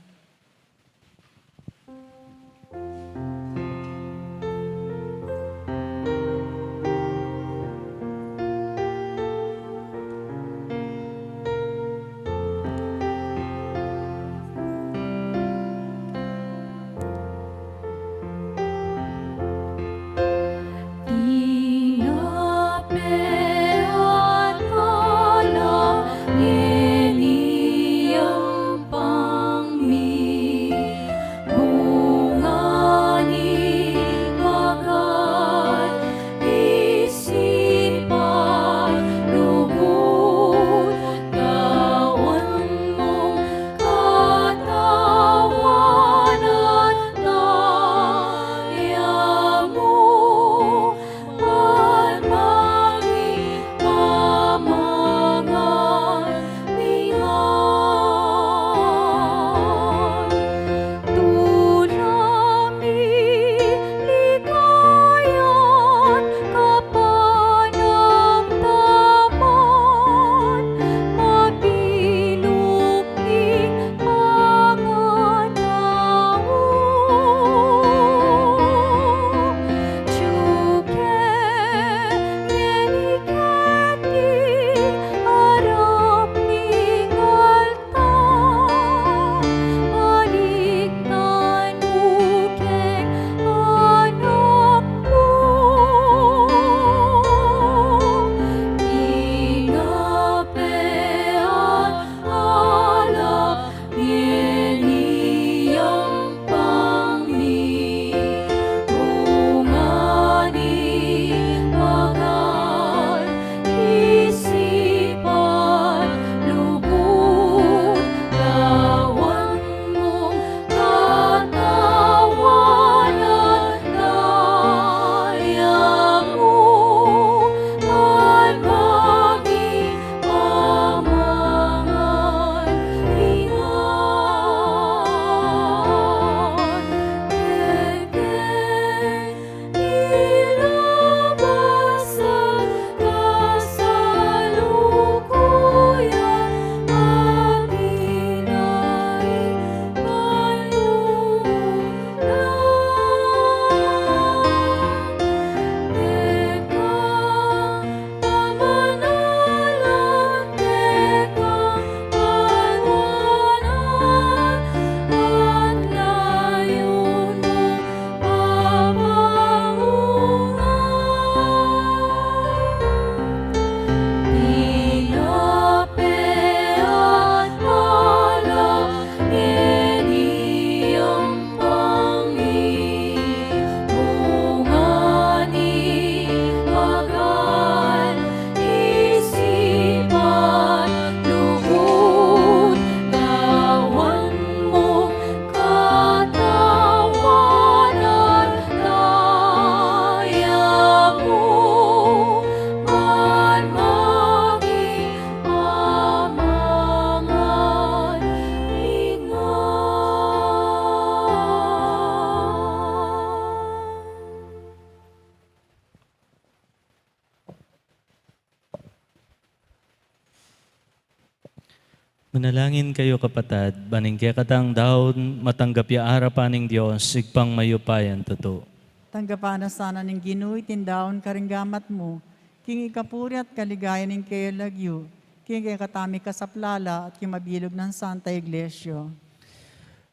Manalangin kayu, kapatad, ban ing kekatang daun matanggap ya arapan ning Dios, Ibpang mayupayang tutu. Tanggapan na sana ning Ginu iting daun karing gamat mu, king ikapuri at kaligayan ning kayang lagyu, king kekatang mikasaplala at king mabilug nang Santa Iglesia.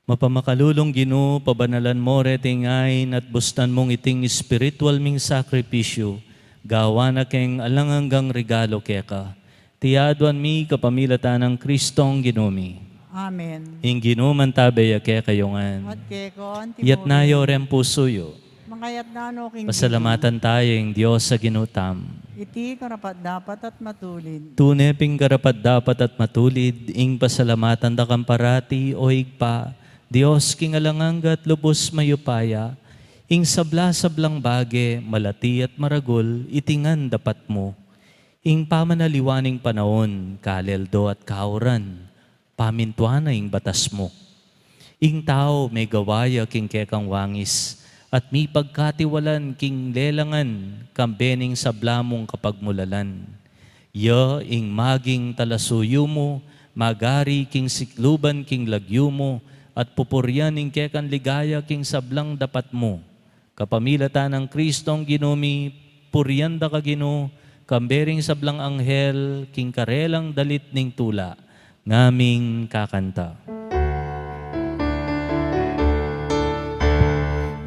Mapamakalulung Ginu, pabanalan mu reting ain at bustan mung iting espiritual ming sakripisyu, gawa na keng alang anggang regalu keka. Iti aduan mi kapamilatan nang Kristong Ginu mi. Amen. Ing Ginu mantabe ya kekayu ngan. At keka mu rin. Itas yu reng pusu yu. Mangayat na no king Ginu. Pasalamatan taya ing Dios a Ginu tamu. Iti karapat-dapat at matulid. Tune pin karapat-dapat at matulid ing pasalamatan da kang parati, O Ibpa, Dios king alang angga at lubus mayupaya, ing sabla-sablang bage, malati at maragul, iti ngan dapat mu. Ing pamanaliwa ning panaun, kaleldo at kauran, pamintuan na ing batas mu. Ing tau megawa ya king kekang wangis, at mipagkatiwalan king lelangan, kambe ning sabla mung kapagmulalan. Ya ing maging talasuyu mu, magari king sikluban king lagyu mu, at pupurian ing kekang ligaya king sablang dapat mu. Kapamilatan nang Kristong Ginu mi, purian da ka Ginu, kambe ring sablang anghel, king karelang dalit ning tula, ngaming kakanta.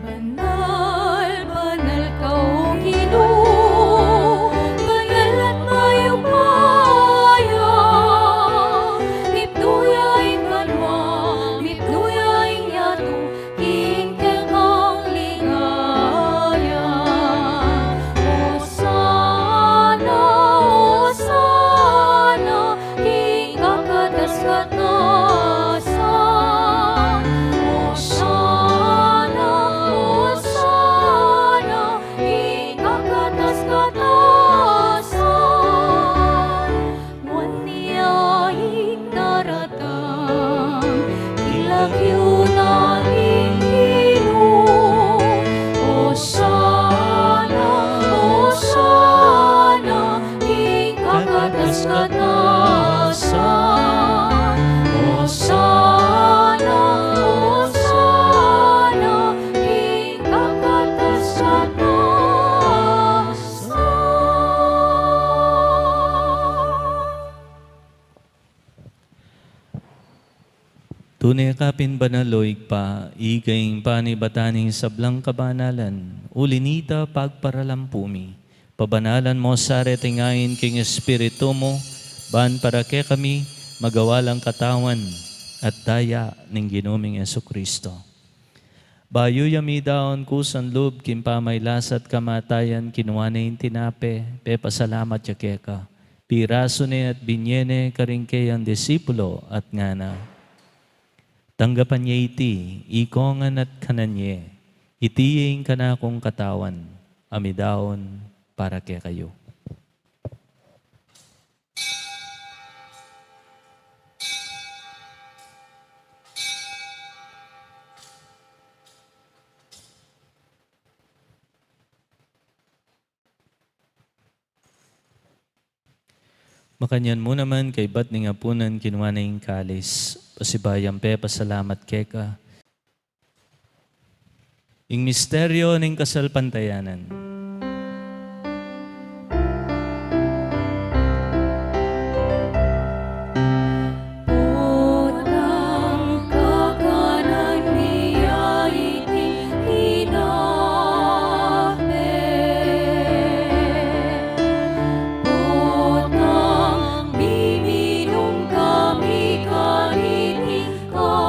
Banal, banal ka, O Ginu, banal at mayupaya, mitmu ya ing banua, mitmu ya ing yatu, king kekang ligaya. Osana, Osana, king kakatas-katasan. Osana, Osana, king kakatas-katasan. Nuan ya ing daratang, king lagyu na ning Ginu. Osana, Osana, king kakatas-katasan. Osana, Osana, king kakatas-katasan. Tune ka pin banal, O Ibpa, ika ing panibatan ning sablang kabanalan, uli na nita pagparalampu mi. Pabanalan mu sa reting ain king Espiritu mu, ban para kekami magawa lang katawan at daya ning Ginu ming Jesucristo. Bayu ya midaun kusang lub king pamagkasakit at kamatayan, kinua ne ing tinape, pepasalamat ya keka, pirasu ne at binye ne karing keyang disipulo at ngana: Tanggapan ye iti, ikongan at kanan ye, iti ing kanakung katawan, a midaun para kekayu. Makanyan mu naman, kaybat ning apunan, kinua ne ing kalis, pasibayu yang pepasalamat keka, ing misteryo ning kasalpantayanan. Potang kakanan mi ya iti tinape, potang miminum kami kaniti kalis,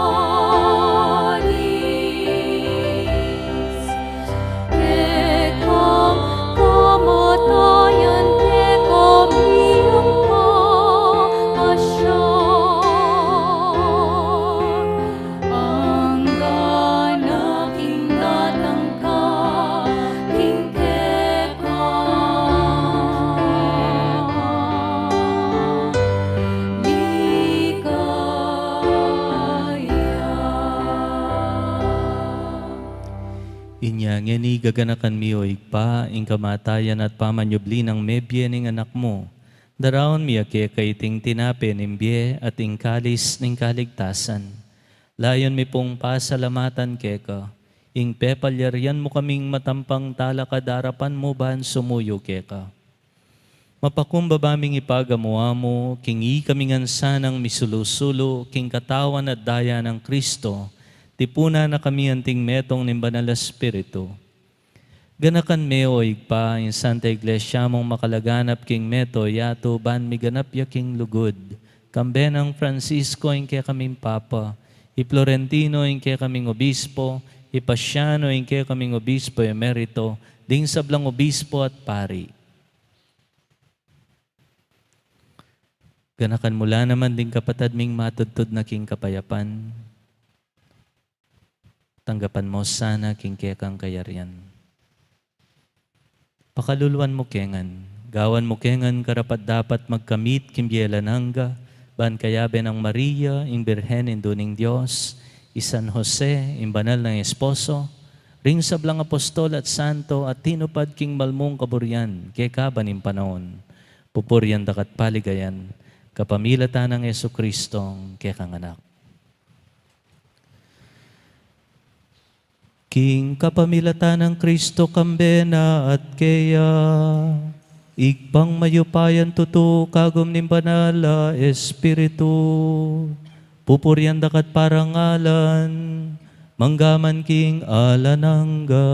kekang kamatayan, kekang pagpasyag, anggang king datang ka king keka. Ligaya. Inya ngeni gaganakan mi, O Ibpa, ing kamatayan at pamanyubli nang mebie ning Anak mu, Daraun mi ya keka iting tinape ning bie at ing kalis ning kaligtasan. Layun mi pung pasalamatan keka, ing pepalyarian mu kaming matampang talakad arapan mu ban sumuyu keka. Mapakumbaba ming ipagamu-amu, king ikami ngan sanang misulu-sulu king katawan at daya nang Kristo, tipunan na kami anting metung ning Banal a Espiritu. Ganakan me, o Ibpa, ing Santa Iglesia mung makalaganap king mabilug a yatu ban miganap ya king lugud. Kambe nang Francisco ing kekaming Papa, i Florentino ing kekaming Obispo, i Paciano ing kekaming Obispo Emerito, ding sablang obispo at pari. Ganakan mu la naman ding kapatad ming matudtud na king kapayapan. Tanggapan mu sana king kekang kayarian. Pakaluluan mu ke ngan, gawan mu ke ngan karapat-dapat magkamit king bie alang angga, ban kayabe nang Maria, ing Birhen Indu ning Dios, i San Jose, ing banal nang esposo, ring sablang apostol at santo a tinupad king mal mung kaburian kekaban ning panaun. Pupurian da ka at paligayan kapamilatan nang Jesucristo, kekang Anak. King kapamilatan nang Kristo, kambe na at keya, Ibpang mayupayang tutu, kagum ning Banal a Espiritu, pupurian da ka at parangalan, mangga man king alang angga.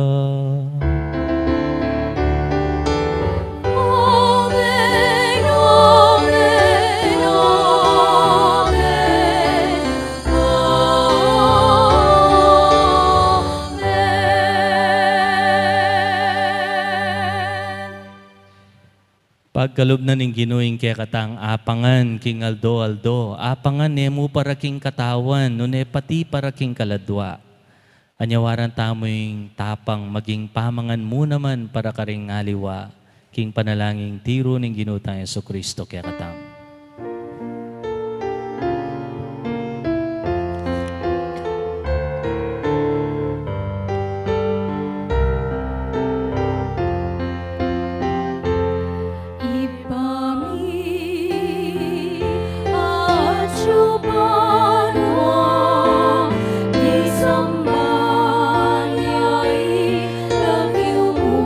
Amen, amen, amen, amen. Pagkalub na ning Ginu ing kekatang apangan king aldo-aldo, apangan e mu para king katawan, nune pati para king kaladua. Anyawaran tamu ing tapang maging pamangan mu naman para karing aliwa, king panalangin ning tiru ning Ginu tang Jesucristo kekatamu. Ibpa mi, atsu ka banua, misamban ya ing lagyu mu,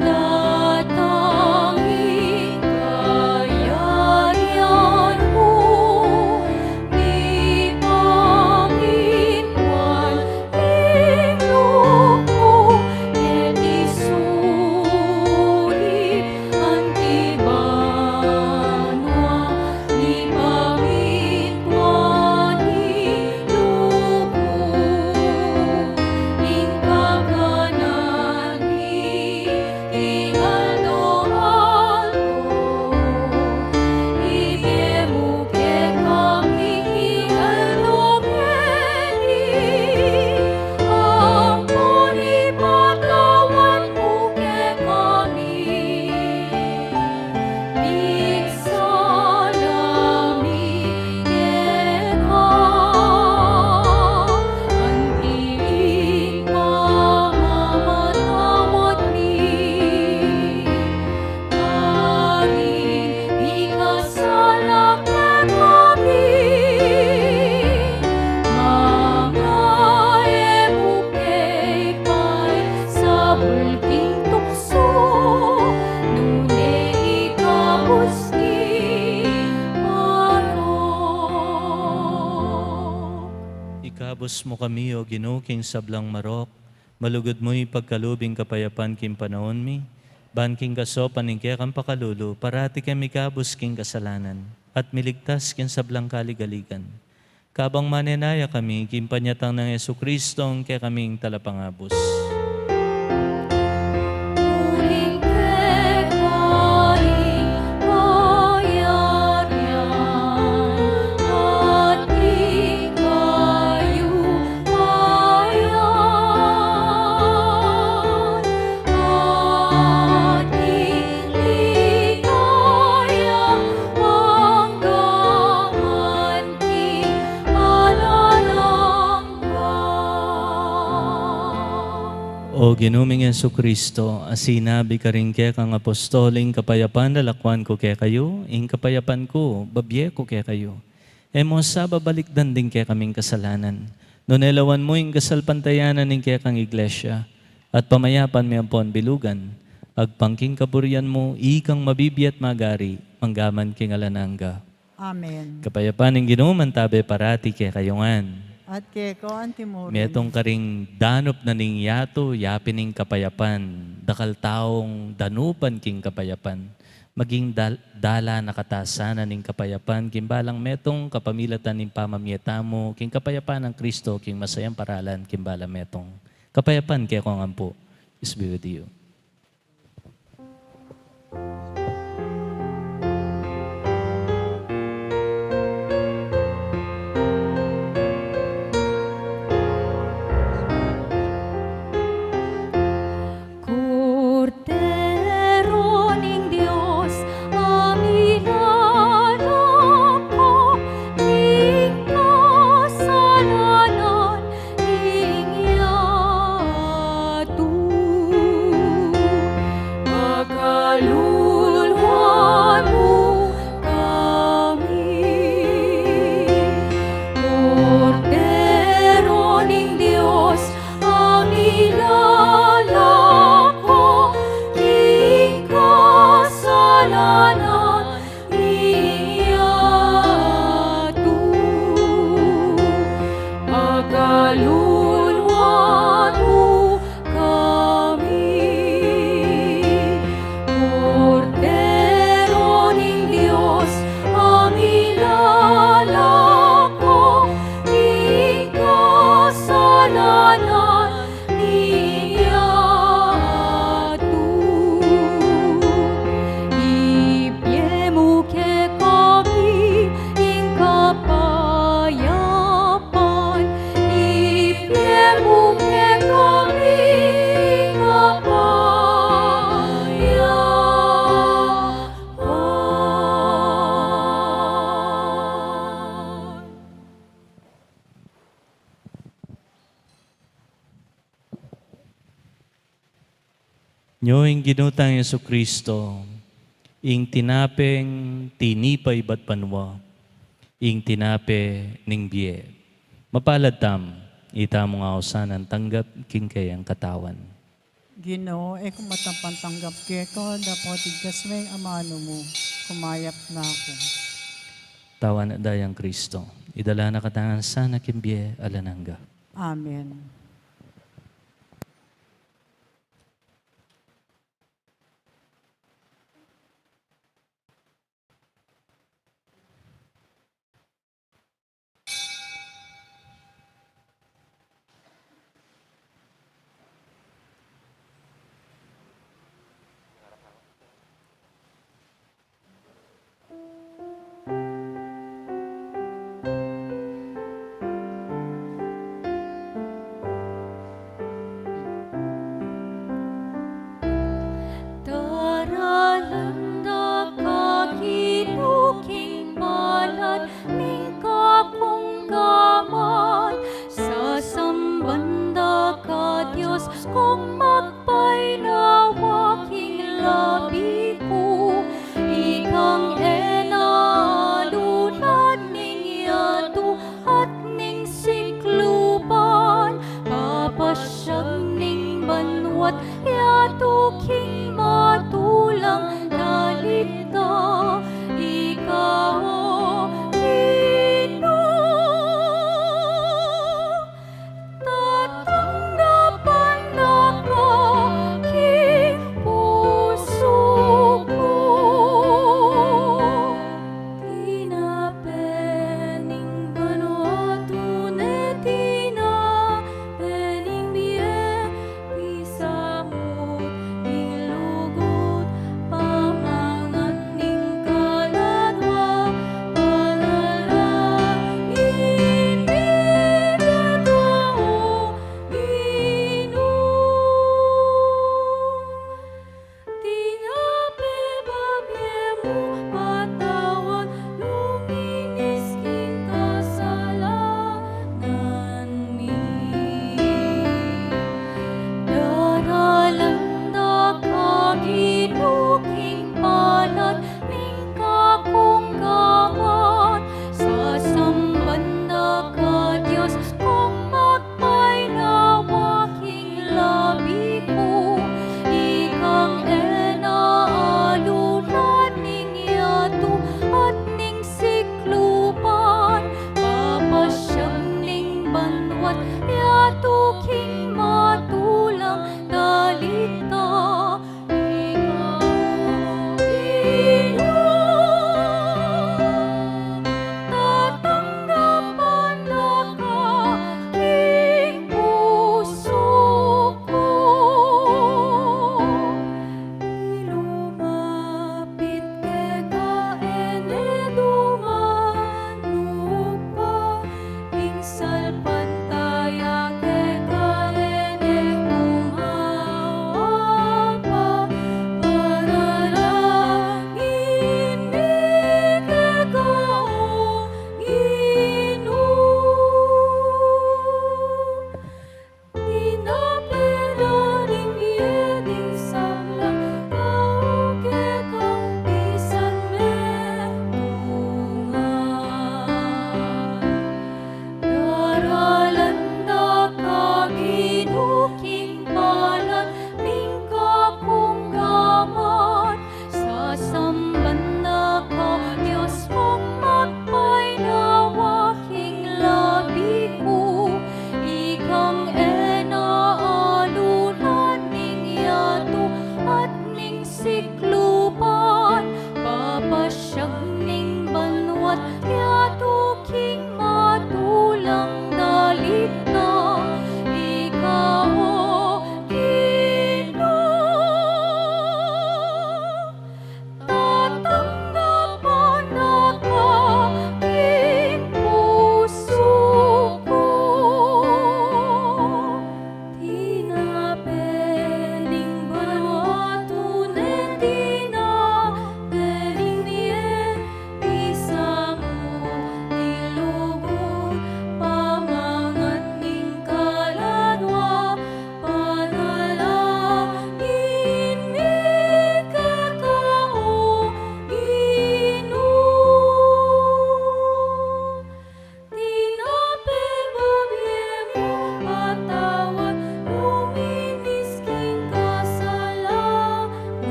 datang ing kayarian mu, mipamintuan ing lub mu keti sulip anti banua, mipamintuan ing lub mu, ing kakanan mi king aldo-aldo, ibie mu kekami king aldo ngeni, ampon ipatawad mu kekami ding sala mi keka, anti ing pamamatawad mi karing mikasala kekami, manga e mu ke paisabul king tuksu, nune ikabus king marok. Ikabus mu kami, O Ginu, king sablang marok, malugud mu ipagkalub ing kapayapan king panaun mi, ban king kasaupan ning kekang pakalulu, parati keng mikabus king kasalanan, at miligtas king sablang kaligaligan. Kabang manenaya kami king panyatang nang Jesucristo, ing kekaming Talapangabus. Uling keka ing kayarian at ing kayupayan, at ing ligaya mangga man king alang angga. O O Ginu ming Jesucristo, a sinabi karing kekang apostol, ing kapayapan lalakwan ku kekayu, ing kapayapan ku babie ku kekayu. E mu sa babalikdan ding kekaming kasalanan, nune lawan mu ing kasalpantayanan ning kekang Iglesia, at pamayapan me ampon bilugan, agpang king kaburian mu, ikang mabibie at magari, mangga man king alang angga. Amen. Kapayapan ning Ginu mantabe parati kekayu ngan. At keka mu rin. Metung karing danup na ning yatu, yapin ning kapayapan, dakal taung danupan king kapayapan. Maging dal-, dalan a katasan na ning kapayapan king balang metung, kapamilatan ning pamamie tamu king kapayapan nang Kristo, king masayang paralan king balang metung. Kapayapan kekayu ngan pu. Peace be with you. Kordero ning Dios, a milalako king kasalanan ning yatu, pakaluluan mu kami. Kordero ning Dios, a milalako king kasalanan ning yatu, pakaluluan mu kami. Kordero ning Dios, a milalako king kasalanan ning yatu, ibie mu kekami ing kapayapan, ibie mu kekami ing kapayapan. Nyo ing Ginu tang Jesucristo, ing tinapeng tinipa ibat banua, ing tinape ning bie. Mapalad tamu, itamu ngan ausan a tanggap king keyang katawan. Ginu, e ku matampang tanggap keka, dapot igkas me ing amanu mu, kumayap na ku. Tawan at dayang Kristo, idala na katamu sana king bie alang angga. Amen.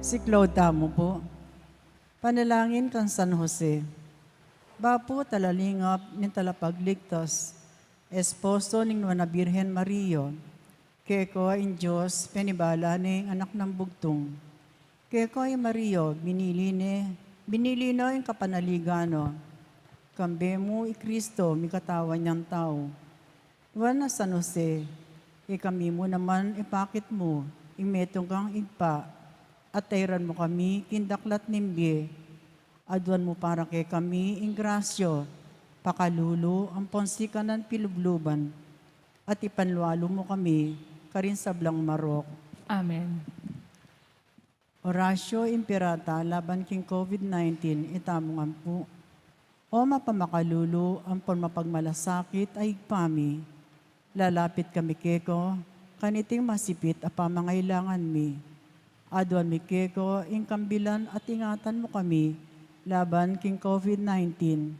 Siklaud tamu pu. Panalangin kang San Jose. Bapu talalingap ning Talapagligtas, esposo ning Nuan a Birhen Maria, keka ing Dios penibala ne ing Anak nang Bugtung. Keka i Maria, binili ne, binili no ing kapanaligan no. Kambe mu i Kristo, mikatawan yang tau. Nuan a San Jose, ikami mu naman ipakit mu ing metung kang Ibpa, at tairan mu kami king daklat ning bie. Aduan mu para kekami ing grasya, pakalulu ampon sikanan pilubluban, at ipanlualu mu kami karing sablang marok. Amen. Oratio Imperata laban king COVID nineteen, itamu ngan pu. O mapamakalulu ampon mapagmalasakit a Ibpa mi, lalapit kami keka kaniting masipit a pamangailangan mi. Aduan mi keka ing kambilan at ingatan mu kami laban king COVID nineteen,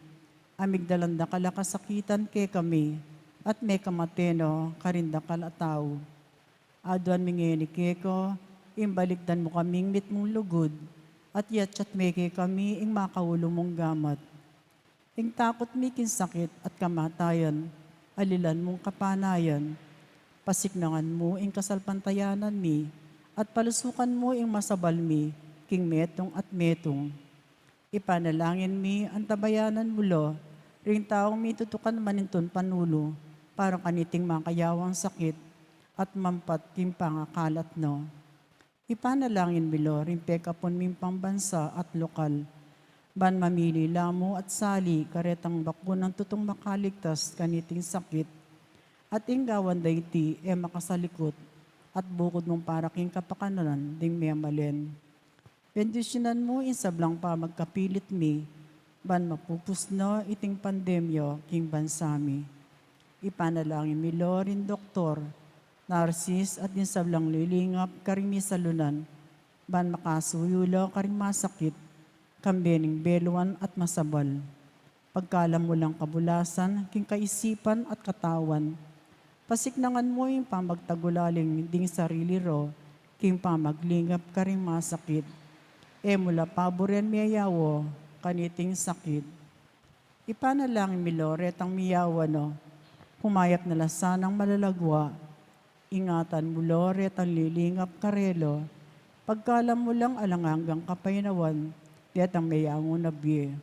a migdalan dakal a kasakitan kekami at mekamate no karing dakal a tau. Aduan mi ngeni keka, ing balikdan mu kaming mitmung lugud, at yatyat me kekami ing makaulu mung gamat. Ing takut mi king sakit at kamatayan, alilan mung kapanayan. Pasiknangan mu ing kasalpantayanan mi, at palusukan mu ing masabal mi king metung at metung. Ipanalangin mi, antabayanan mu la ring taung mitutukan manintun panulu para kaniting makayawang sakit at mampat king pangakalat no. Ipanalangin mi la ring pekapun ming pambansa at lokal, ban mamili la mu at sali karetang bakunang tutung makaligtas kaniting sakit, at ing gawan da iti e makasalikut at bukud mung para king kapakanan ding memalen. Bendisyunan mu ing sablang pamagkapilit mi, ban mapupus no iting pandemya king bansa mi. Ipanalangin mi la ring doktor, narsis, at ding sablang lilingap karing misalunan, ban makasuyu la karing masakit, kambe ning beluan at masabal. Pagkalam mu lang kabulasan king kaisipan at katawan. Pasiknangan mu ing pamagtagulaling ding sarili ra king pamaglingap karing masakit. E mu la paburen miyayawa kaniting sakit. Ipanalangin mi la retang miyawa no, kumayap na la sanang malalagwa. Ingatan mu la retang lilingap karela. Pagkalam mu lang alang anggang kapaynawan detang meyangu na bie.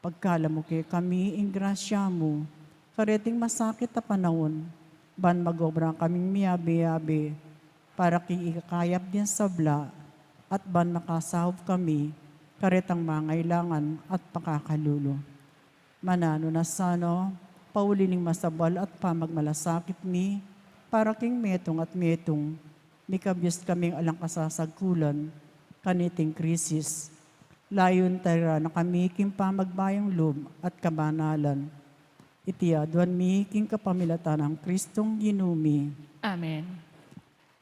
Pagkalam mu kekami ing grasya mu kareting masakit a panaun, ban magobra kaming miyabe-yabe para king ikakayap ding sabla, at ban makasaup kami karetang mangailangan at pakakalulu. Mananu na sana, pauli ning masabal at pamagmalasakit mi, para king metung at metung, mikabius kaming alang kasasagkulan kaniting krisis. Layun tairan na kami king pamagbayung lub at kabanalan. Iti aduan mi king kapamilatan nang Kristong Ginu mi. Amen.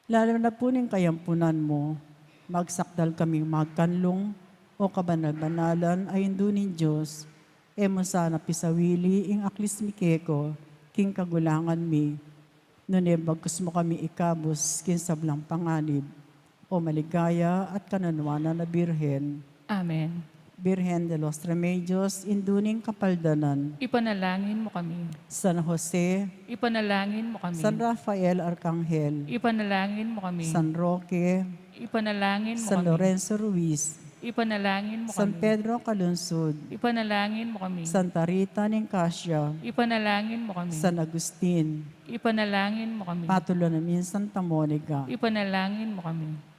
Lalu na pu ning kayampunan mu, magsakdal kaming magkanlung, o kabanal-banalan a Indu ning Dios, e mu sana pisawili ing aklis mi keka king kagulangan mi, nune bagkus mu kami ikabus king sablang panganib, o maligaya at kananuanan a Birhen. Amen. Birhen de los Remedios, Indu ning Kapaldanan. Ipanalangin mu kami. San Jose. Ipanalangin mu kami. San Rafael Arkanghel. Ipanalangin mu kami. San Roque. Ipanalangin mu kami. San Lorenzo Ruiz. Ipanalangin mu kami. San Pedro Calungsod. Ipanalangin mu kami. Santa Rita ning Cascia. Ipanalangin mu kami. San Agustin. Ipanalangin mu kami. Patulunan mi ing Santa Monica. Ipanalangin mu kami.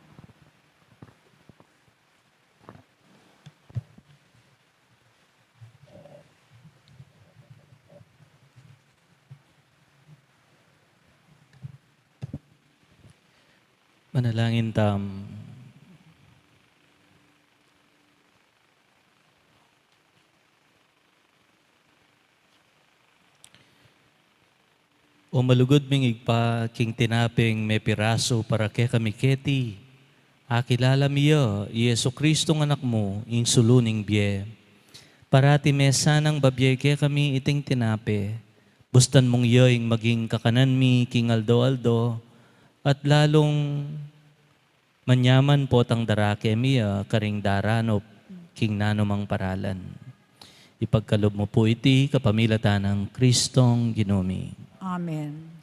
Manalangin tamu. O malugud ming Ibpa, king tinapeng mepirasu para kekami keti, akilala mi ya i Jesucristong Anak mu, ing sulu ning bie. Parati me sanang babie kekami iting tinape, bustan mung ya ing maging kakanan mi king aldo-aldo, at lalung Manyaman potang darake mi a karing daranup king nanumang paralan. Ipagkalub mu pu iti kapamilatan nang Kristong Ginu mi. Amen.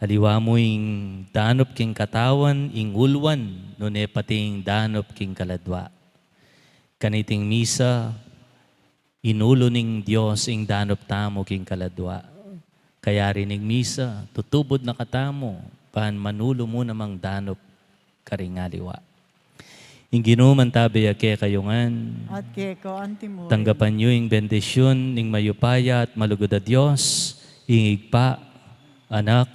Aliwa mu ing danup king katawan ing uluan, nune pati ing danup king kaladua. Kaniting misa, inulu ning Dios ing danup tamu king kaladua. Kayari ning misa, tutubud na katamu, ban manulu mu namang danup karing aliwa. Ing Ginu mantabe ya kekayu ngan. At keka antimu rin. Tanggapan yu ing bendisyun ning mayupaya at malugud a Dios, ing Ibpa, Anak,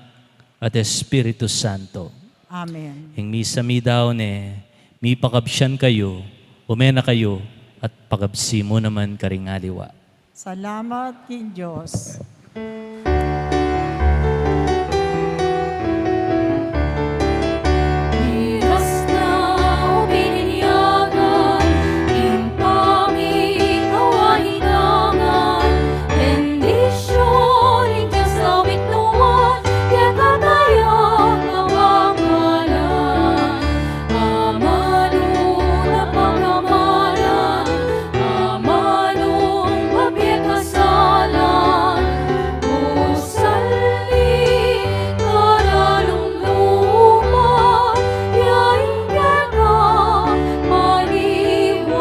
at Espiritu Santo. Amen. Ing misa mi daun ne, mipakabsian kayu, ume na kayu, at pakabsi mu naman karing aliwa. Salamat king Dios. Miras na o bininyagan, ing pamikawahidangan, bendisyun ning Dios a mitmuan, kekatamu a kapakanan, amanung napagamalan, amanung mapekasalan, usalin karing luma, ya ing kekang maniwala.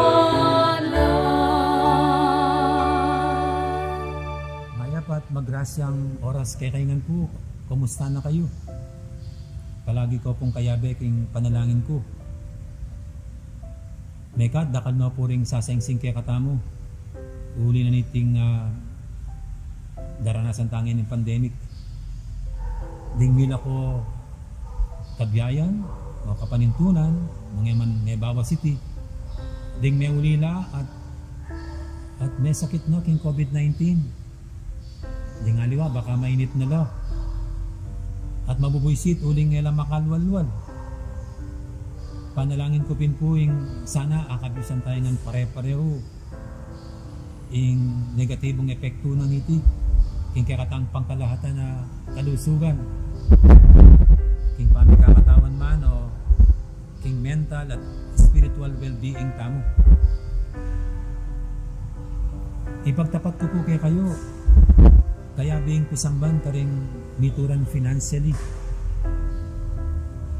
Mayap at magrasyang oras kekayu ngan pu. Kumusta na kayu? Palagi ko pung kayabe king panalangin ku. Mekad dakal no pu ring sasaingsing kekatamu. Uli na niting, ah, daranasan tang pandemic. Ding mila ko kabiayan o kapanintunan, nung e man mebawas iti. Ding meulila at, at mesakit no king COVID nineteen. Ding aliwa, baka mainit na la. At mabubuisit uling e la makalwalwal. Panalangin ku pin pu ing sana akabisan tayu ngan pare-parehu ing negatibung epektu na niti king kekatang pangkalahatan a kalusugan, king pamikakatawan man o king mental at spiritual well-being tamu. Ipagtapat ku pu kekayu, kayabe ing pisamban karing mituran financially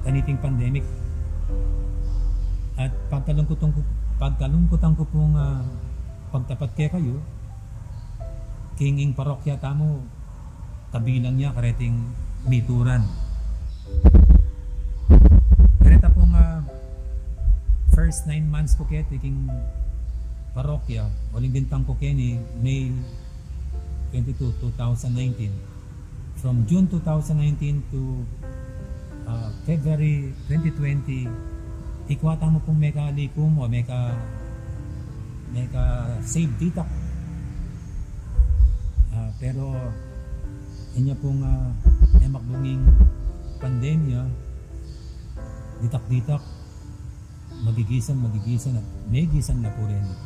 kaniting pandemic. At pagkalungkutan ku, pagkalungkutan ku pung, ah, pagtapat kekayu, king ing parokya tamu, kabilang ya kareting mituran. Kareta pung, ah, first nine months ku keti king parokya, uling bintang ku keni May twenty-two, two thousand nineteen. From June two thousand nineteen to, ah, February twenty twenty, ikwa tamu pung mekalikum o meka, meka-save ditak. Ah, pero inya pung, ah, e makbung ing pandemya, ditak-ditak, magigisan, magigisan, at megisan na pu reni.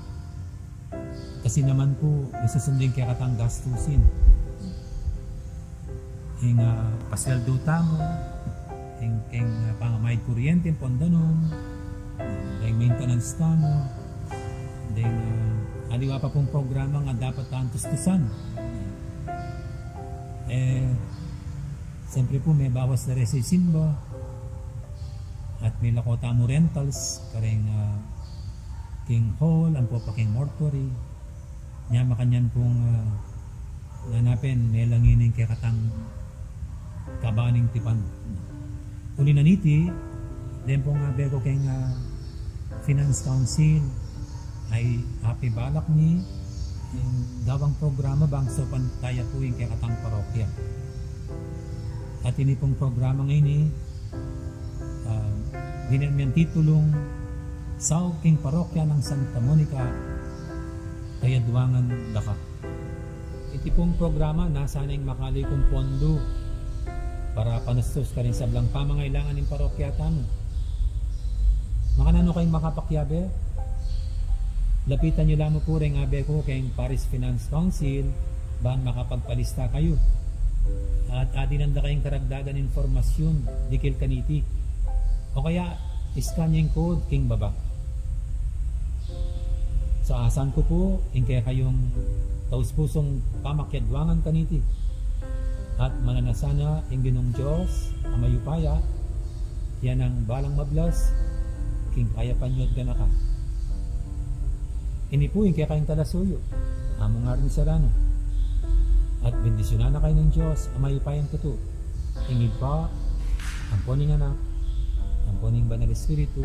Kasi naman pu, isusundu ing kekatang gastusin. Ing, ah, pasweldu tamu, ing, ing, ah, pangamayad kuryente, ing pon danum, ing maintenance tamu, ing, ah, aliwa pa pung programa nga dapat tang tustusan. E, siyempre pu, mebawas la reng sisimba, at milako tamu rentals, karing, ah, king hall, ampo pa king mortuary. Nya makanyan pung, ah, nanu pin, melangi ning kekatang kabaning tipan. Uli na niti, deng pung abe ku keng, ah, Finance Council, a apibalak mi ing gawang programa bang saupan taya pu ing kekatang parokya. At ini pung programa ngeni, ah, dinan ming titulung Saup king Parokya nang Santa Monica, Kayaduangan, Daka. Iti pung programa, nasa na ing makalikum pondu para panustus karing sablang pamangailangan ning parokya tamu. Makananu kayu makapakiabe? Lapitan yu la mu pu reng abe ku keng Parish Finance Council, ban makapagpalista kayu. At adinan da kayung karagdagan impormasyun dikil kaniti. O kaya, Iskanyeng ku king baba. Saasan ku pu ing kekayung taus-pusung pamakiadwangan kaniti, at mananu sana ing Ginung Dios a mayupaya, ya nang balang mablas king kayapan yu at ganakan. Ini pu ing kekayung talasuyu, Among Arnie Serrano. At bendisyunan na kayu ning Dios a mayupayang tutu, ing Ibpa, ampo ning Anak, ampo ning Banal Espiritu.